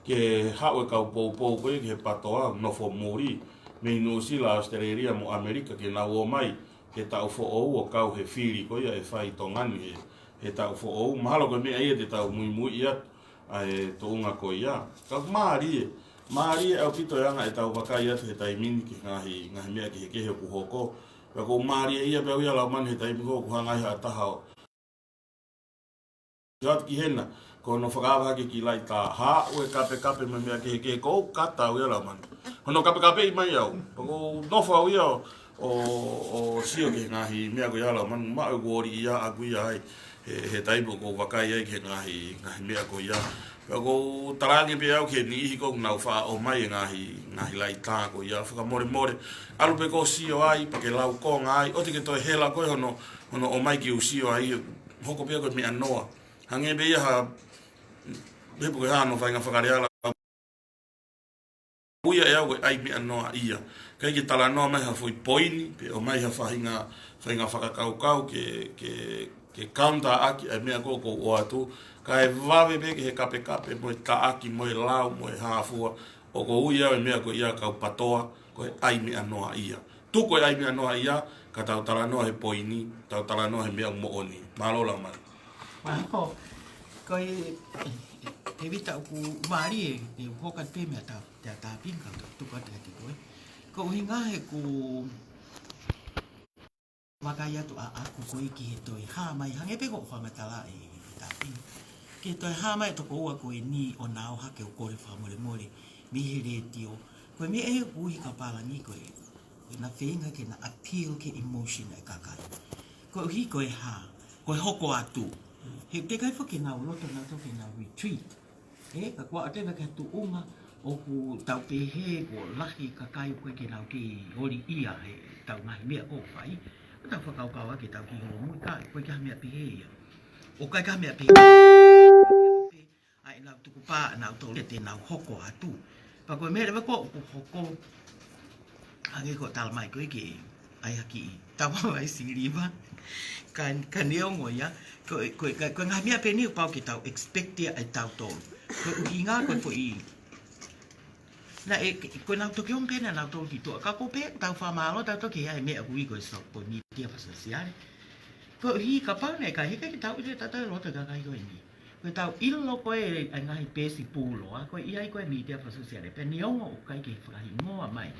ke haʻu e kau poupou ko ē ki he PATOA, nofo muli mei Nuʻusila, ʻAositelēlia mo ʻAmelika ke nau ō mai he taʻu foʻou ʻo kau he fili ko ia ʻe fai ʻi Tonga ni he, he taʻu foʻou. Mahalo ko e meʻa ia te tau muimui atu ʻa e tuʻunga ko ia. Ka ʻoku mālie, mālie ʻaupito e anga ʻetau vakai atu he taimi ni ki he ngaahi, ngaahi meʻa kehekehe ʻoku hoko. Pea ʻoku mālieʻia pē au ia Laumanu he taimi ko ē ʻoku hanga ai ha taha ʻo ʻoatu ki hena, ko hono fakaava hake e kiʻi laʻitā, haʻu e kapekape mo e meʻa kehekehe, ʻoku ou kata au ia Laumanu hono kapekapeʻi mai au. Pea ʻoku ou nofo au ia ʻo, ʻo, ʻo sio ki he ngaahi meʻa ko ia Laumanu, maʻu e uoliʻia ʻaʻaku ia ai he, he taimi ʻoku ou vakai ai ki he ngaahi, ngaahi meʻa ko ia. Pea ʻoku ou talaange pē au ki he niʻihi ʻoku nau faʻa ʻomai e ngaahi, ngaahi laʻitā ko ia, fakamolemole, ʻalu pē koe ʻo sio ai, pea ke laukonga ai, ʻoua te ke toe hela koe hono, hono ʻomai ke u sio ai, hoko pē ia ko e meʻa noa. Hangē pē ia ha, pe ko e hā hono faʻahinga fakalea, lau ia ʻe au ko e ʻai meʻa noa ia. ʻIkai ke talanoa mai ha foʻi poini, pe ʻomai ha faʻahinga, faʻahinga fakakaukau ke, ke, ke counter ʻaki ʻa e meʻa ko ē ʻoku ou ʻoatu. Kae vave pē ki he kapekape, mo e taʻaki, mo e lau, mo e hā fua. ʻOku ou ui au e meʻa ko ia kau PTOA, ko e ʻai meʻa noa ia. Tuku e ʻai meʻa noa ia, ka tau talanoa he poini, tau talanoa he meʻa moʻoni. Mālō Laumani. Mālō. Ko e, Tēvita, ʻoku mālie, ʻe hoka te meʻa ta, te ta pinga, tuku atu kiate koe. Ko e ʻuhinga he ʻoku vakai atu ʻaʻaku ko ē ki he toe hā mai, hangē pē ko e fakamatala ʻe Tāpinga. Ki he toe hā mai ʻa e toko ua ko eni ʻo nau hake ʻo kole fakamolemole mei he letiō. Ko e meʻa ʻe ui ka pālangi ko e, ko e na feinga ke na appeal ki he emotion ʻa e kakai. Koeʻuhi ko e hā, ko e hoko atu. He teʻeki ai foki ke nau loto nautolu ke nau retreat. ʻE, ka ko e ʻatena ke tuʻunga ʻoku tau pehē kuo lahi e kakai ʻoku ʻikai ke nau kei oli ia he ʻetau ngaahi meʻa ʻoku fai. ʻOku tau fakakaukau ʻaki ʻetau kiʻi holomui ka, ʻoku ʻikai ke ha meʻa pehē ia. ʻOku ʻikai ke ha meʻa pehē. ʻA ʻenau tukupā, ʻenau tolu, te nau hoko atu. Pea ko e meʻa leva ko ē ʻoku hoko. Hangē ko e tala mai ko ē ke ʻai ha kiʻi tama vai siliva. Ka, ka neongo ia, ko, ko, ka, ko e ngaahi meʻa pē eni ʻoku pau ke tau expect ia ʻe tautolu. Ko e ʻuhinga, ko e foʻi. Naʻe, ko ʻenau toki ō mai pē ʻenau tolu ki tuʻa. Ka ko e pē, tau fakamālō, tau toki ʻai e meʻa ʻoku ui ko e so, ko e mītia fakasōsiale. Koeʻuhi kapau naʻe ʻikai, heʻikai ke tau ʻilo ʻe tautolu e loto ʻa e kakai ko eni. Ko ʻetau ʻilo ko ē ʻa e ngaahi peesi pūloa, ko e ʻi ai ko ē mītia fakasōsiale. Pea neongo ʻoku ʻikai ke fakahingoa mai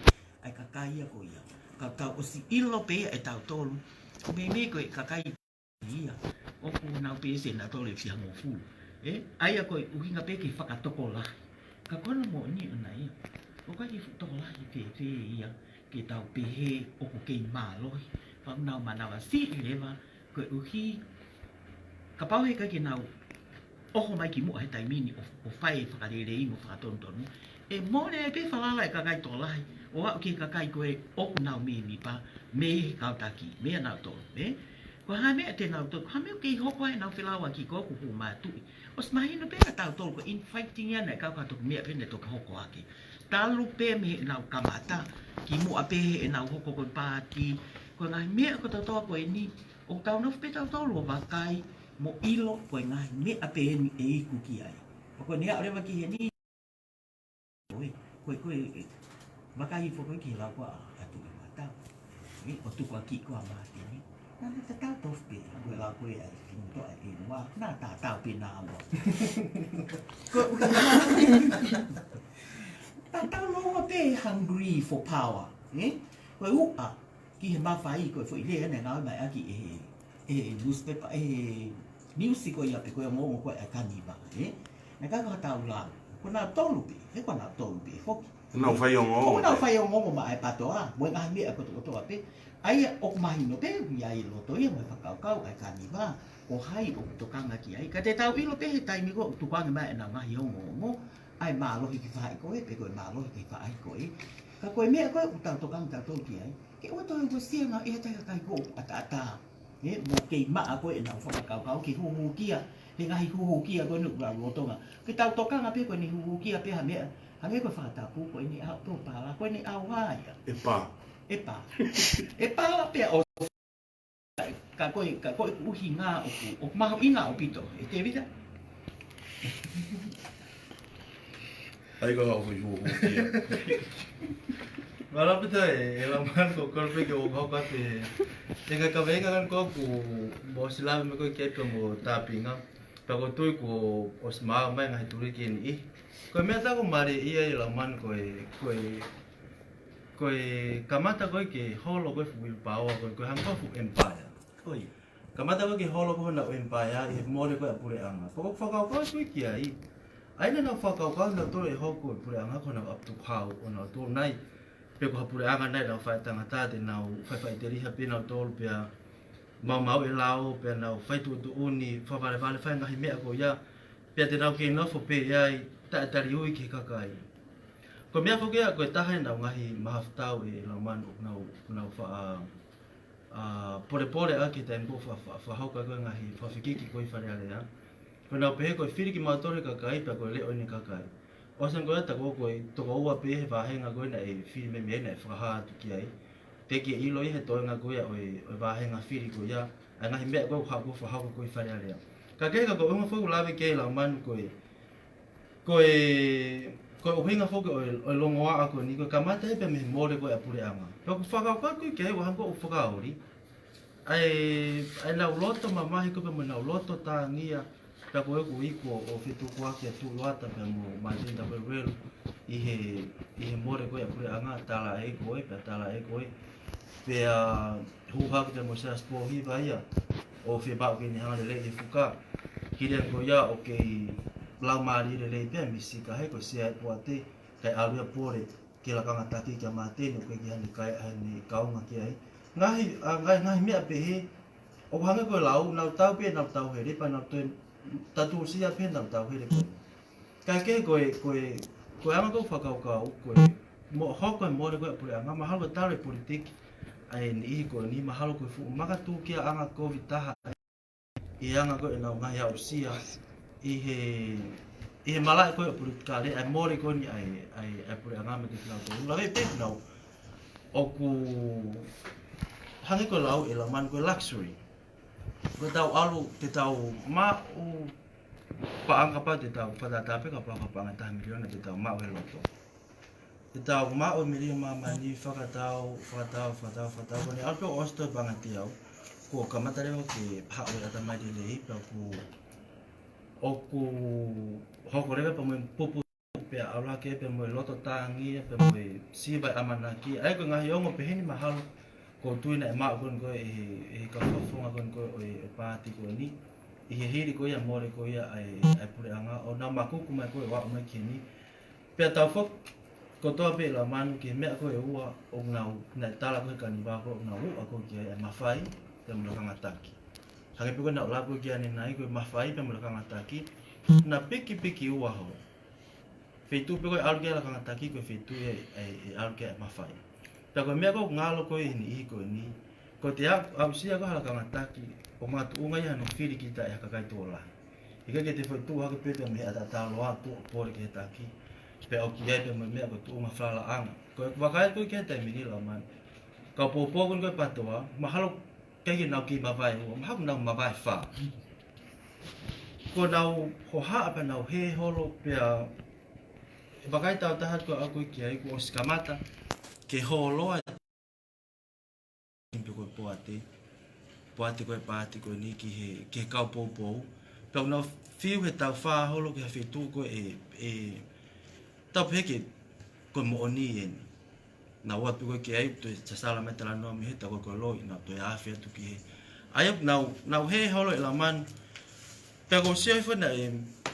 ʻa e kakai ia ko ia. Ka tau ʻosi ʻilo pē ia ʻe tautolu. Ko e meimei ko e kakai ia. ʻOku nau peesi ʻe nautolu ʻe fihangofulu. ʻE, ʻa ia ko e ʻuhinga pē ke fakatokolahi. Ka ko hono moʻoni ʻona ia. ʻOku ʻikai ke fuʻu tokolahi fēfē ia ke tau pehē ʻoku kei mālohi. Pea nau manavasiʻi leva, koeʻuhi, kapau heʻikai ke nau ʻoho mai ki muʻa he taimi ni ʻo, ʻo fai e fakalelei mo fakatonutonu. ʻE mole ai pē falala e kakai tokolahi, ʻo aʻu ki he kakai ko ē ʻoku nau mēmipa, mei he kau taki, meia nautolu, ē? Ko e hā e meʻa te nau toe, ko e hā e meʻa ʻoku kei hoko ai ʻenau felāuaki ko ē ʻoku hū mātuʻi. ʻOsi mahino pē kia tautolu ko e infighting ia naʻe kau ka toki meʻa pē naʻe toki hoko ake. Talu pē mei heʻenau kamata, ki muʻa pē heʻenau hoko ko e paati, ko e ngaahi meʻa kotoa ko eni, ʻoku tau nofo pē tautolu ʻo vakai mo ʻilo ko e ngaahi meʻa pē eni ʻe iku ki ai. ʻO ko eni aʻu leva ki heni, ʻoi, ko e, ko e, vakai foki ki he lau ko ē ʻa Tuʻi Mata. ʻE, ʻo tuku ʻaki ko ē ʻa Mātini. Naʻa na tatau tofu pē, ko e lau ko ē ʻa e finu toa ʻe ua, naʻa tatau pē naua. Ko e ʻuhinga, tatau naua pē hungry for power, ē? Ko e uʻa, ki he mafai ko e foʻi lea naʻe ngāue mai ʻaki ʻe he, ʻe he newspaper, ʻe he news ko ia pe ko e ongoongo ko ē ʻa e kaniva, ē? Naʻe ʻikai ko haʻatau lau. Ko nautolu pē, he ko nautolu pē foki. Nau fai ongoongo. Ko nau fai ongoongo maʻa e PTOA, mo e ngaahi meʻa kotokotoa pē. ʻA ia ʻoku mahino pē, ʻoku ʻi ai e loto ia mo e fakakaukau ʻa e kaniva, ko hai ʻoku tokanga ki ai. Ka te tau ʻilo pē he taimi ko ē ʻoku tukuange mai ʻenau ngaahi ongoongo, ʻa e mālohi ki he faʻahi ko ē, pe ko e mālohi ki he faʻahi ko ē. Ka ko e meʻa ko ē ʻoku tau tokanga tautolu ki ai, ke ʻoua toe uesia ngā ia ʻe he kakai ko ē ʻoku ʻataʻatā. ʻE, mo kei maʻa ko ē ʻenau fakakaukau ke huhukia, he ngaahi huhukia ko eni ʻoku lau lolotonga. Ke tau tokanga pē ko eni huhukia pē ha meʻa, hangē ko e fakatapu ko eni ʻa e tō pala, ko eni ʻa e ʻuha ia. ʻE pā. ʻE pā. ʻE pā pea ʻosi. Ka ko e, ka ko e ʻuhinga ʻoku, ʻoku mahuʻinga ʻaupito, ʻe Tēvita? ʻAi ko e hau fai huhukia. Mālō ʻaupito ē, ʻe Laumanu, ko e kole pē ke u hoko atu he, he ngaahi kaveinga ko ē ʻoku mou ʻosi lave mai ko ē ki ai pea mo Tāpinga. Pea ʻoku ou tui kuo ʻosi maau mai e ngaahi tuliki ʻe niʻihi. Ko e meʻa ʻoku mālie ia ʻe Laumanu ko e, ko e, ko e kamata ko ē ke holo ko ē fuʻu willpower ko ē, ko e hangē ko e fuʻu empire. ʻOi. Kamata ko ē ke holo ko ē honau empire ʻi he mole ko ē ʻa e puleʻanga. Pea ʻoku ou fakakaukau atu ki ai. ʻA ia naʻa nau fakakaukau nautolu ʻe hoko e puleʻanga ko honau ʻapitukuhau ʻo nautolu nai. Pe ko ha puleʻanga nai ʻenau faitangata te nau faʻifaʻiteliha pē nautolu pea maumauʻi e lao pea nau fai tuʻutuʻuni, fakavalevale, fai e ngaahi meʻa ko ia. Pea te nau kei nofo pē ai, taʻe tali ui ki he kakai. Ko e meʻa foki ia ko e taha ʻenau ngaahi mahafutau ʻe Laumanu ʻoku nau, ʻoku nau faʻa, a, polepole ʻaki he taimi ko ē fa-, fa-, fakahoko ko ē ngaahi fakafikiki ko ē ʻi Fale Alea. Ko ʻenau pehē ko e fili kimautolu ʻe he kakai pea ko e leʻo ʻeni ʻa e kakai. ʻOsi ange ko ia, tā ko ē ko e toko ua pē he vāhenga ko ē naʻe fili mei ai, naʻe fakahā atu ki ai. Teʻeki ke ʻilo ia he toenga ko ia ʻo e, ʻo e vāhenga fili ko ia, ʻa e ngaahi meʻa ko ē ʻoku haʻu, ʻoku fakahoko ko ē ʻi Fale Alea. Ka kehe ka ko e ʻuhinga foki ʻoku lave ki ai Laumanu ko e, ko e, ko e ʻuhinga foki ʻo e, ʻo e longoaʻa ko eni, ko e kamata ia pē mei he mole ko ē ʻa e puleʻanga. Pea ʻoku fakakaukau ko ē ki ai, ʻoku hangē ʻoku fakaholi ʻa e, ʻa ʻenau loto mamahi ko ē pea mo ʻenau loto tāngia, pea ko ē ʻoku iku ʻo fetukuaki ʻa Tuʻiloata pea mo Māteni Tapueluelu ʻi he, ʻi he mole ko ē ʻa e puleʻanga, tala ʻe koe, pea tala ʻe koe. Pea hū hake pea mo Siaosi Pōhiva ia ʻo fie maʻu ke ne hanga lelei e fuka. Hili ange ko ia ʻoku kei laumālie lelei pē ʻa Misika, he ko e sea ʻa e poate, kae ʻalu ia Pole ki he lakanga taki kia Māteni, ʻoku ʻikai ke ʻi ai haʻane kai, haʻane kaunga ki ai. Ngaahi, ʻa, ngaahi, ngaahi meʻa pehē, ʻoku hangē ko e lau, nau tau pē, nau tauhele, pea nau toe tatūsia pē, nau tauhele ko ē. Kae kehe ko e, ko e, ko e anga ko ē ʻeku fakakaukau, ko e, mo hoko e mole ko ē ʻa e puleʻanga, mahalo ko e tala e politiki ʻa e niʻihi ko eni, mahalo ko e fuʻu makatūkiaʻanga kovi taha ʻi he anga ko ē ʻenau ngaahi aʻusia ʻi he, ʻi he malaʻe ko ē ʻo e politikale, ʻa e mole ko eni ʻa e, ʻa e, ʻa e puleʻanga mei he kinautolu. Lave pē kinautolu ʻoku hangē ko e lau ʻe Laumanu ko e luxury. Ko ʻetau ʻalu, te tau maʻu paʻanga, kapau te tau fakatātā pē kapau ko e paʻanga ʻe taha miliona te tau maʻu he loto. Te tau maʻu e melino ʻa māmani, fakatau, fakatau, fakatau, fakatau. Ko ʻene ʻalu pē ʻo ʻosi toe paʻanga ʻe teau, kuo kamata leva ke haʻu e ʻatamai lelei, pea ʻoku, ʻoku hoko leva pea mo e pupu pea ʻalu hake pea mo e loto tāngia, pea mo e siva e ʻamanaki. ʻA ia ko e ngaahi ongo pehē ni mahalo ʻoku ou tui naʻe maʻu ko eni ko ē ʻe he, ʻe he kau fakafofonga ko eni ko ē ʻo e, ʻo e paati ko eni, ʻi he hili ko ia e mole ko ia ʻa e, ʻa e puleʻanga, ʻo nau makuku mai ko ē ʻo aʻu mai ki heni. Pea tau foki kotoa pē Laumanu ki he meʻa ko ē ʻe ua ʻoku nau, naʻe tala ko ē he kanivā ko ē ʻoku nau uʻa ko ē ki ai, ʻa e mafai pea mo e lakanga taki. Hangē pē ko ʻenau lau ko ē ki ai ʻanenai, ko e mafai pea mo e lakanga taki, na pikipiki ua holo. Feituʻu pē ko ē ʻe ʻalu ki ai e lakanga taki, ko e feituʻu ia ʻe, ʻe, ʻe ʻalu ki ai e mafai. Pea ko e meʻa ko ē ʻoku ngalo ko ē ʻi he niʻihi ko eni, ko ʻete aʻu, aʻusia ko ē ha lakanga taki, ʻoku makatuʻunga ia hono fili kita ʻe ha kakai tokolahi. ʻIkai ke te foʻi tuʻu hake pē pea mei he ʻataʻatā loa tuʻu ʻo Pole ki he taki, pea ʻoku ʻi ai pē mo e meʻa ko e tuʻunga falalaʻanga. Ko ʻeku vakai ko ē ki he taimi ni Laumanu, kau poupou ko eni ko ē PATOA, mahalo ʻikai ke nau kei mavae ua, mahalo nau mavae fā. Kuo nau hohaʻa pea nau hē holo pea, ʻe vakai tau taha ko ē ʻoku ʻi ai, kuo ʻosi kamata ke hōloa pē ko e poate, poate ko ē paati ko eni ki he, ki he kau poupou. Pea ʻoku nau fiu he tau fā holo ki ha feituʻu ko ē ʻe, ʻe, tau pehē ke, ko e moʻoni eni. Nau ō atu ko ē ki ai, toe sasala mai talanoa mei he tau ko ē ko e loi, nau toe afe atu ki he. ʻA ia nau, nau hē holo ʻe Laumanu. Pea ʻoku ou sio hifo naʻe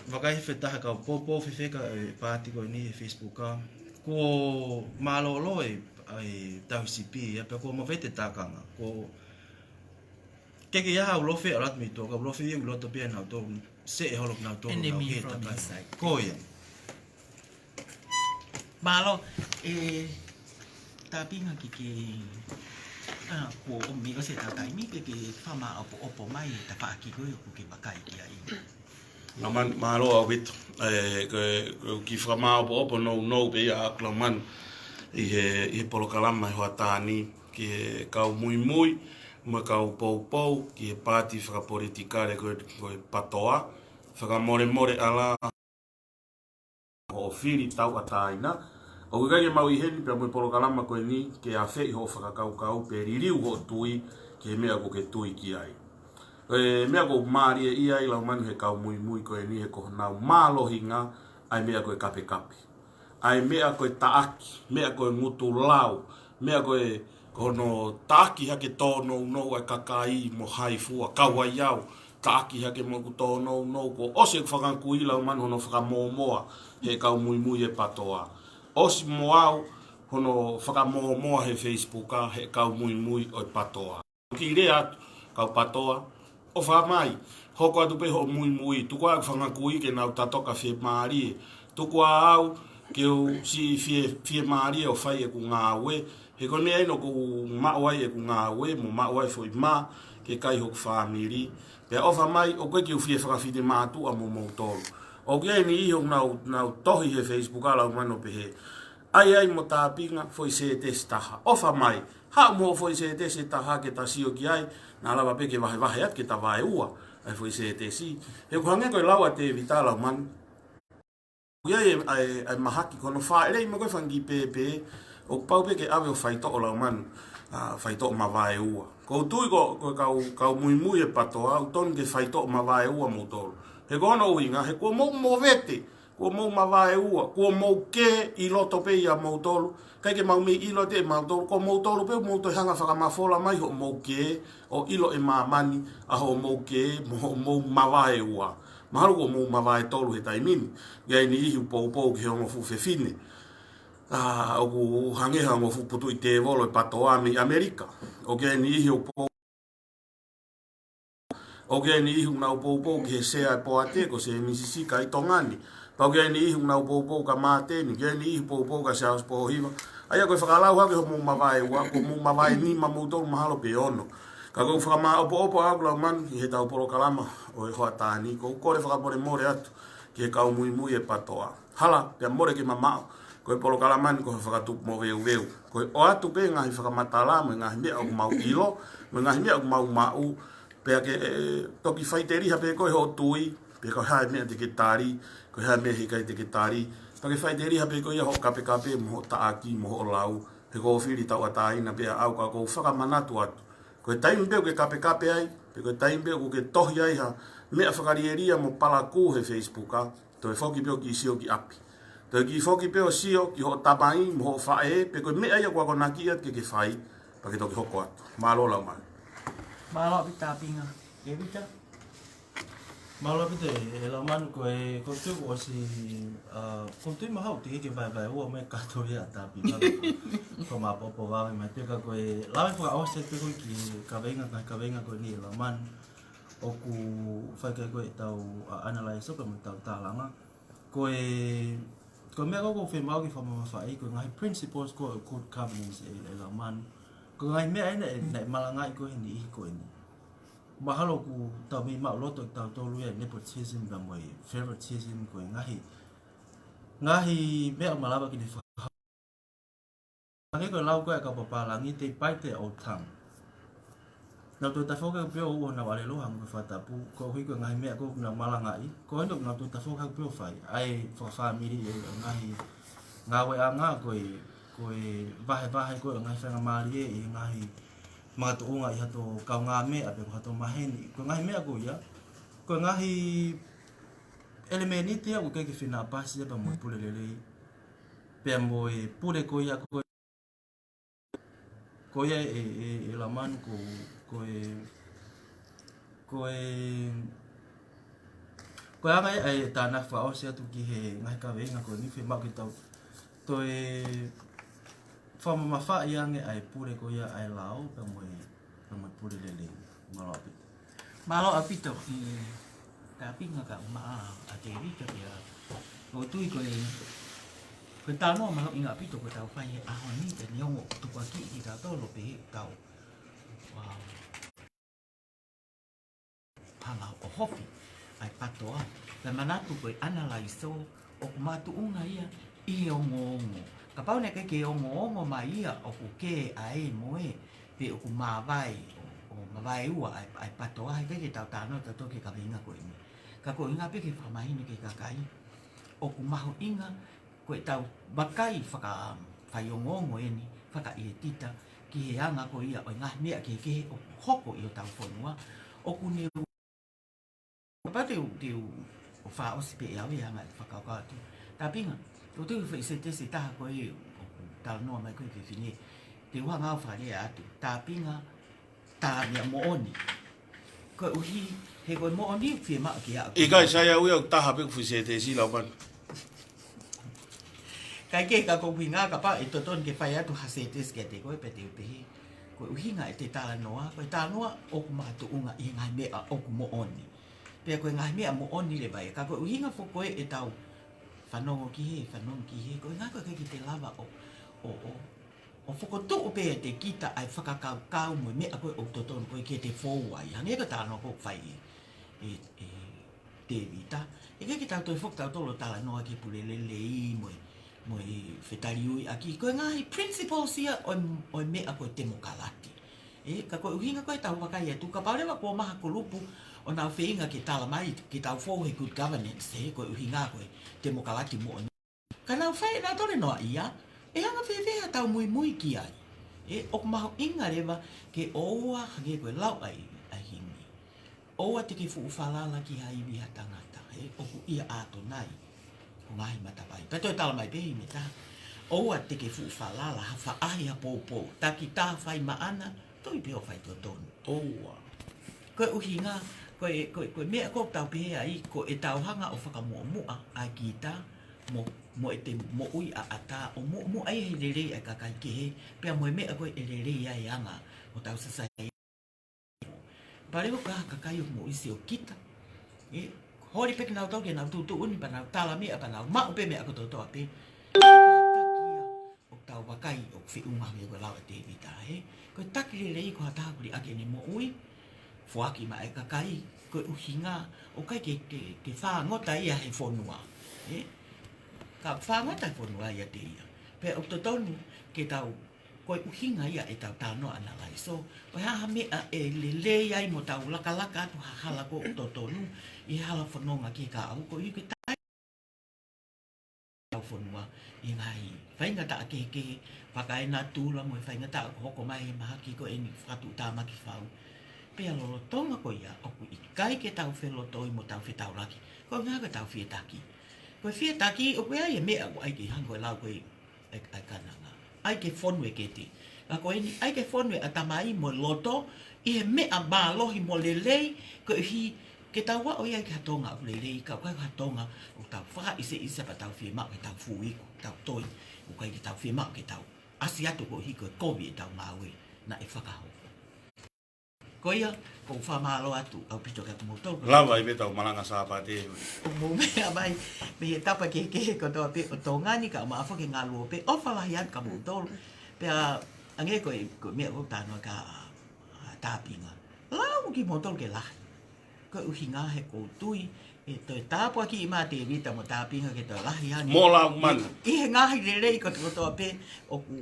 vakai he taha kau poupou fefeka e paati ko eni he Facebook ʻa. Kuo mālōlō e, e tauhi sipi, ia pea kuo mavae e tākanga. Kuo ke ke ia ha ulofe ʻalu atu mei tuʻa, ka ulofe ia ʻi loto pē ʻanautolu, seʻe holo kinautolu, nau hē takai. Ko ia. Mālō, ʻe, tāpinga ke ke, ʻa, kuo ʻomi ʻosi e tau taimi ke ke fakamāʻopoʻopo mai e tafaʻaki ko ē ʻoku ke vakai ki ai. Laumanu, mālō ʻaupito. ʻE, ko e, ko e kiʻi fakamāʻopoʻopo nounou pē ia ʻaʻaku Laumanu ʻi he, ʻi he polokalama he hoʻatā ni ki he kau muimui, mo e kau poupou, ki he paati fakapolitikale ko e, ko e PATOA. Fakamolemole ʻalā hoʻo fili tauʻatāina. ʻOku ʻikai ke mau ʻi heni pea mo e polokalama ko eni ke afeʻi hoʻo fakakaukau pe liliu hoʻo tui ki he meʻa ʻoku ke tui ki ai. ʻE, meʻa ʻoku mālie ia ʻi Laumanu he kau muimui ko eni he ko honau mālohinga ʻa e meʻa ko e kapekape. ʻA e meʻa ko e taʻaki, meʻa ko e ngutu lau, meʻa ko e, ko hono taʻaki hake tōnounou ʻa e kakai mo hai fua, kau ai au, taʻaki hake mo ʻeku tōnounou, kuo ʻosi ʻeku fanga kui Laumanu hono fakamōmoa he kau muimui e PATOA. ʻOsi mo au hono fakamōmoa he Facebook ʻa he kau muimui ʻo e PATOA. Kiʻi lea atu, kau PATOA, ʻofa mai, hoko atu pē hoʻo muimui, tuku ā ʻeku fanga kui ke nau tatoka fiemālie, tuku ā au ke u siʻi fie, fiemālie ʻo fai ʻeku ngāue, he ko e meʻa eni ʻoku ou maʻu ai ʻeku ngāue, mo maʻu ai e foʻi mā ke kai hoku fāmili. Pea ʻofa mai, ʻoku ʻikai ke u fie fakafinemātuʻa mo moutolu. ʻOku ʻi ai e niʻihi ʻoku nau, nau tohi he Facebook ʻa Laumanu ʻo pehē, ʻai ai mo Tāpinga foʻi sētesi taha. ʻOfa mai, haʻu mo e foʻi sētesi ʻe taha ke ta sio ki ai, naʻa lava pē ke vahevahe atu ke ta vaeua ʻa e foʻi sētesi. He ʻoku hangē ko e lau ʻa Tēvita, Laumanu, ʻoku ʻi ai e, ʻa e, ʻa e mahaki ko hono fāʻeleʻi mai ko ē fanga kiʻi pēpē, ʻoku pau pē ke ʻave ʻo faitoʻo, Laumanu, ʻa, faitoʻo mavaeua. ʻOku ou tui ko, ko e kau, kau muimui e PATOA, ʻoku totonu ke faitoʻo mavaeua moutolu. He ko hono ʻuhinga, he kuo mou movete, kuo mou mavaeua, kuo mou kē ʻi loto pē ʻia moutolu, ʻikai ke mau meimei ʻilo ʻe moutolu, ko moutolu pē ʻoku mou toe hanga fakamafola mai hoʻomou kē, ʻo ʻilo ʻe māmani ʻa hoʻomou kē, mo hoʻomou mavaeua. Mahalo kuo mou mavae tolu he taimi ni. ʻOku ʻi ai e niʻihi ʻoku poupou ki he ongo fuʻu fefine, ʻa, ʻoku hangē ha ongo fuʻu putuʻi tēvolo e PATOA mei ʻAmelika. ʻOku ʻi ai e niʻihi ʻoku pou-, ʻoku ʻi ai e niʻihi ʻoku nau poupou ki he sea e poate ko Sēmisi Sika ʻi Tonga ni. Pea ʻoku ʻi ai e niʻihi ʻoku nau poupou kia Māteni, ʻoku ʻi ai e niʻihi ʻoku poupou kia Siaosi Pōhiva. ʻA ia ko e fakalau hake hoʻomou mavaeua, ko hoʻomou mavae nima moutolu mahalo pe ono. Ka ʻoku ou fakamāʻopoʻopo ʻaʻaku, Laumanu, ʻi heʻetau polokalama ʻo e hoʻatā ni, ʻoku ou kole fakamolemole atu ki he kau muimui e PATOA. Hala, pea mole ke mamaʻo, ko e polokalama ni ko ha fakatupu moveuveu. Ko e ʻoatu pē ngaahi fakamatala mo e ngaahi meʻa ʻoku mau ʻilo, mo e ngaahi meʻa ʻoku mau maʻu, pea ke, ē, toki faʻiteliha pē koe hoʻo tui, pe ko e hā e meʻa te ke tali, ko e hā e meʻa he ʻikai te ke tali, pea ke faʻiteliha pē koe ʻi hoʻo kapekape, mo hoʻo taʻaki, mo hoʻo lau, he ʻoku ou fili tauʻatāina pē ʻaʻau, ka ʻoku ou fakamanatu atu. Ko e taimi pē ʻoku ke kapekape ai, pe ko e taimi pē ʻoku ke tohi ai ha meʻa fakalielia mo palakū he Facebook, ʻa, toe foki pē ʻo kiʻi sio ki ʻapi. Toe kiʻi foki pē ʻo sio ki hoʻo tamai mo hoʻo faʻē, pe ko e meʻa ia ʻoku akonaki atu ke ke fai, pea ke toki hoko atu. Mālō, Laumanu. Mālō ʻaupito, Tāpinga. Tēvita? Mālō ʻaupito ē, ē Laumanu, ko e, ʻoku ou tui kuo ʻosi, ʻa, ʻoku ou tui mahalo ʻoku teʻeki ke vaevaeua mai kātoa ia ʻa Tāpinga. Ko e maʻopoʻopo vave mai pē ka ko e lave fakaʻosi pē ko ē ki he kaveinga, ngaahi kaveinga ko eni ē Laumanu, ʻoku fai ki ai ko ē ʻetau, ʻa, analyze pea mo ʻetau tālanga. Ko e, ko e meʻa ko ē ʻoku ou fiemaʻu ke fakamamafaʻi, ko e ngaahi principles ko ē ʻo e court governance ē, ē Laumanu. Ko e ngaahi meʻa eni ē, naʻe malangaʻi ko ē he niʻihi ko eni. Mahalo ʻoku tau meimei maʻuloto ʻe kitautolu ia e nepotism pea mo e favoritism, ko e ngaahi, ngaahi meʻa ʻoku malava ke ne faka-, hangē ko e lau ko ē ʻa e kau pālangi, they bite their own tongue. Nau toe tafoki hake pē ʻo ʻoua naʻa nau ʻalelo hangē ko e fakatapu, koeʻuhi ko e ngaahi meʻa ko ē ʻoku nau malangaʻi, ko eni ʻoku nau toe tafoki hake pē ʻo fai, ʻa e fakafāmili ē, ʻa e ngaahi ngāueʻanga ko ē, ko e vahevahe ko ē ʻo e ngaahi faingamālie ʻi he ngaahi makatuʻunga ʻi hato kaungāmeʻa pe ko hato maheni. Ko e ngaahi meʻa ko ia, ko e ngaahi ʻelemēniti ia ʻoku ʻikai ke fenāpasi ia pea mo e pule lelei. Pea mo e pule ko ia ko ē, ko ia ē, ē, ē Laumanu ko, ko e, ko e, ko e anga ia ʻa e tānaki fakaʻosi atu ki he ngaahi kaveinga ko eni fiemaʻu ke tau toe fakamamafaʻi ange ʻa e pule ko ia ʻa e lao pea mo e, pea mo e pule lelei. Mālō ʻaupito. Mālō ʻaupito, ē, Tāpinga kae ʻumaʻā ʻa Tēvita pea ʻoku ou tui ko e, ko e talanoa mahuʻinga ʻaupito kuo tau fai he ʻaho ni, pea neongo ʻoku tukuakiʻi kitautolu pē he tau, ʻa, hanga ʻo ʻohofi ʻa e PATOA. Pea manatu ko e analyze ʻoku makatuʻunga ia ʻi he ongoongo. Kapau naʻe ʻikai ke ongoongo mai ia ʻoku kē ʻa ē mo ē, pe ʻoku mavae, ʻo, ʻo mavaeua ʻa e, ʻa e PATOA, he ʻikai ke tau talanoa tautolu ki he kaveinga ko eni. Ka ko e ʻuhinga pē ke fakamahino ki he kakai ʻoku mahuʻinga ko ʻetau vakai faka-, fakaongoongo eni, fakaʻietita, ki he anga ko ia ʻo e ngaahi meʻa kehekehe ʻoku hoko ʻi hotau fonua, ʻoku ne u-, kapau te u, te u, ʻo fakaʻosi pē ʻe au ia ʻa e anga e fakakaukau atu. Tāpinga, ʻoku ou tui foʻi sētesi ʻe taha ko ē ʻoku talanoa mai ko ē ki he fefine, te u hanga ʻo fakalea atu. Tāpinga, tā meʻa moʻoni. Koeʻuhi, he ko e moʻoni fiemaʻu ke aʻu. ʻIkai, sai au ia ʻoku taha pē ʻeku foʻi sētesi, Laumanu. Kae kehe ka ko e ʻuhinga kapau ʻe totonu ke fai atu ha sētesi kiate koe pea te u pehē, ko e ʻuhinga ʻete talanoa, ko e talanoa ʻoku makatuʻunga ʻi he ngaahi meʻa ʻoku moʻoni. Pea ko e ngaahi meʻa moʻoni leva ia, ka ko e ʻuhinga foki ko ē ʻetau Fanongo ki hē, fanongo ki hē, ko e ʻuhinga ko e ʻikai ke te lava ʻo, ʻo, ʻo, ʻo fokotuʻu pē ʻe kita ʻa e fakakaukau mo e meʻa ko ē ʻoku totonu ko ē ke te fou ai. Hangē ko e talanoa ko ē ʻoku fai ʻe, ʻe, ʻe Tēvita. ʻIkai ke tau toe foki tautolu ʻo talanoa ki he pule lelei mo e, mo e fetaliuiʻaki. Ko e ngaahi principles ia ʻo e, ʻo e meʻa ko e temokalati. ʻE, ka ko e ʻuhinga ko ē ʻetau vakai atu, kapau leva kuo maha kulupu ʻo nau feinga ke tala mai, ke tau fou he good governance, ʻe, ko e ʻuhinga ko e temokalati moʻoni. Ka nau fai ʻenautolu e noaʻia, ʻe anga fēfē haʻatau muimui ki ai? ʻE, ʻoku mahuʻinga leva ke ʻoua hangē ko e lau ʻa e, ʻa e himi. ʻOua te ke fuʻu falala ki ha ivi ha tangata, ʻe, ʻoku ʻia ʻAtonai ho ngaahi matavai. Pea toe tala mai pē himi ʻe taha. ʻOua te ke fuʻu falala ha faʻahi ha poupou, taki tā fai maʻana, tui pē hoʻo faitotonu. ʻOua. Ko e ʻuhinga, ko e, ko e, ko e meʻa ko ē ʻoku tau pehē ai, ko ʻetau hanga ʻo fakamuʻomuʻa ʻa kita, mo, mo ʻete moʻui ʻaʻata, ʻo muʻomuʻa ai he lelei ʻa e kakai kehe, pea mo e meʻa ko ē ʻe lelei ai e anga ʻo hotau sasai. Pea leva ko e kakai ʻoku moʻui siʻi ʻo kita. ʻE, holi pē kinautolu ke nau tuʻutuʻuni pea nau tala meʻa pea nau maʻu pē meʻa kotoa kotoa pē. Ko e taki ia ʻoku tau vakai ʻoku feʻunga mei he lau ʻa Tēvita, ʻe. Ko e taki lelei ko ha taha ʻoku liʻaki ʻene moʻui, foaki maʻa e kakai, ko e ʻuhinga, ʻoku ʻikai ke, ke, ke fāngota ia he fonua, ʻe. Ka fāngota he fonua ia ʻiate ia. Pea ʻoku totonu ke tau Ko e ʻuhinga ia ʻetau talanoa ʻanalaiso. Ko e hā ha meʻa ʻe lelei ai mo tau lakalaka atu ha hala ʻoku totonu ʻi he hala fononga ki he kaʻu ko ʻikai ke tai tau fonua ʻi he ngaahi faingataʻa kehekehe fakaenatula mo e faingataʻa ʻoku hoko mai he mahaki ko eni fakatuʻutāmaki fau. Pea lolotonga ko ia ʻoku ʻikai ke tau felotoi mo tau fetaulaki. Ko e ʻuhinga ko ʻetau fie taki. Ko e fie taki ʻoku ʻi ai e meʻa ʻoku ʻai ke hangē ko e lau ko ē ʻa e, ʻa e kananga. ʻAi ke fonu e kete. Ka ko eni, ʻai ke fonu e ʻatamai mo e loto, ʻi he meʻa mālohi mo lelei, koeʻuhi ke tau aʻu ia ki ha Tonga ʻoku lelei, ka ʻoku ʻikai ha Tonga ʻoku tau fakaʻiseʻisa pea tau fiemaʻu ke tau fuiku, tau toi, ʻoku ʻikai ke tau fiemaʻu ke tau ʻasi atu koeʻuhi ko e kovi ʻetau ngāue naʻe fakahoko. Ko ia, ʻoku ou fakamālō atu ʻaupito kiate kimoutolu. Lava ai pē ʻetau malanga Sāpate. ʻOku mou meʻa mai, mei he tapa kehekehe kotoa pē ʻo Tonga ni, kae ʻumaʻā foki e ngaluope, ʻofa lahi atu kia moutolu. Pea, hangē ko e, ko e meʻa ʻoku ou talanoa kia, ʻa, Tāpinga. Lau kimoutolu ke lahi. Ko e ʻuhinga he ʻoku ou tui, ʻe toe tāpuakiʻi mai ʻa Tēvita mo Tāpinga ke toe lahi ange. Mo lau manu. ʻI, ʻi he ngaahi lelei kotoa kotoa pē, ʻoku,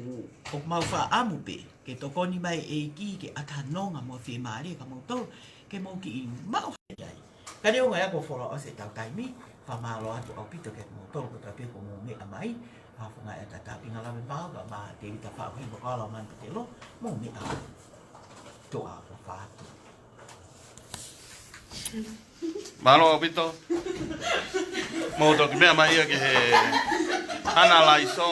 ʻoku mau fakaʻamu pē ke tokoni mai e ʻEiki ke ʻata ha nonga mo e fiemālie kia moutolu, ke mou kiʻi maʻu hake ai. Ka neongo ia kuo fuoloa ʻosi ʻetau taimi, fakamālō atu ʻaupito kiate kimoutolu kotoa pē kuo mou meʻa mai, fakafofongaʻi atu ʻa Tāpinga Lavevao, pea mo Tēvita Faʻuhinga Koloa Manu Petelo, mou meʻa mai. Toa ʻofa atu. Mālō ʻaupito. Mou toki meʻa mai ia ki he ʻanalaiso.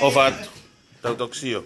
ʻOfa atu. Tau toki sio.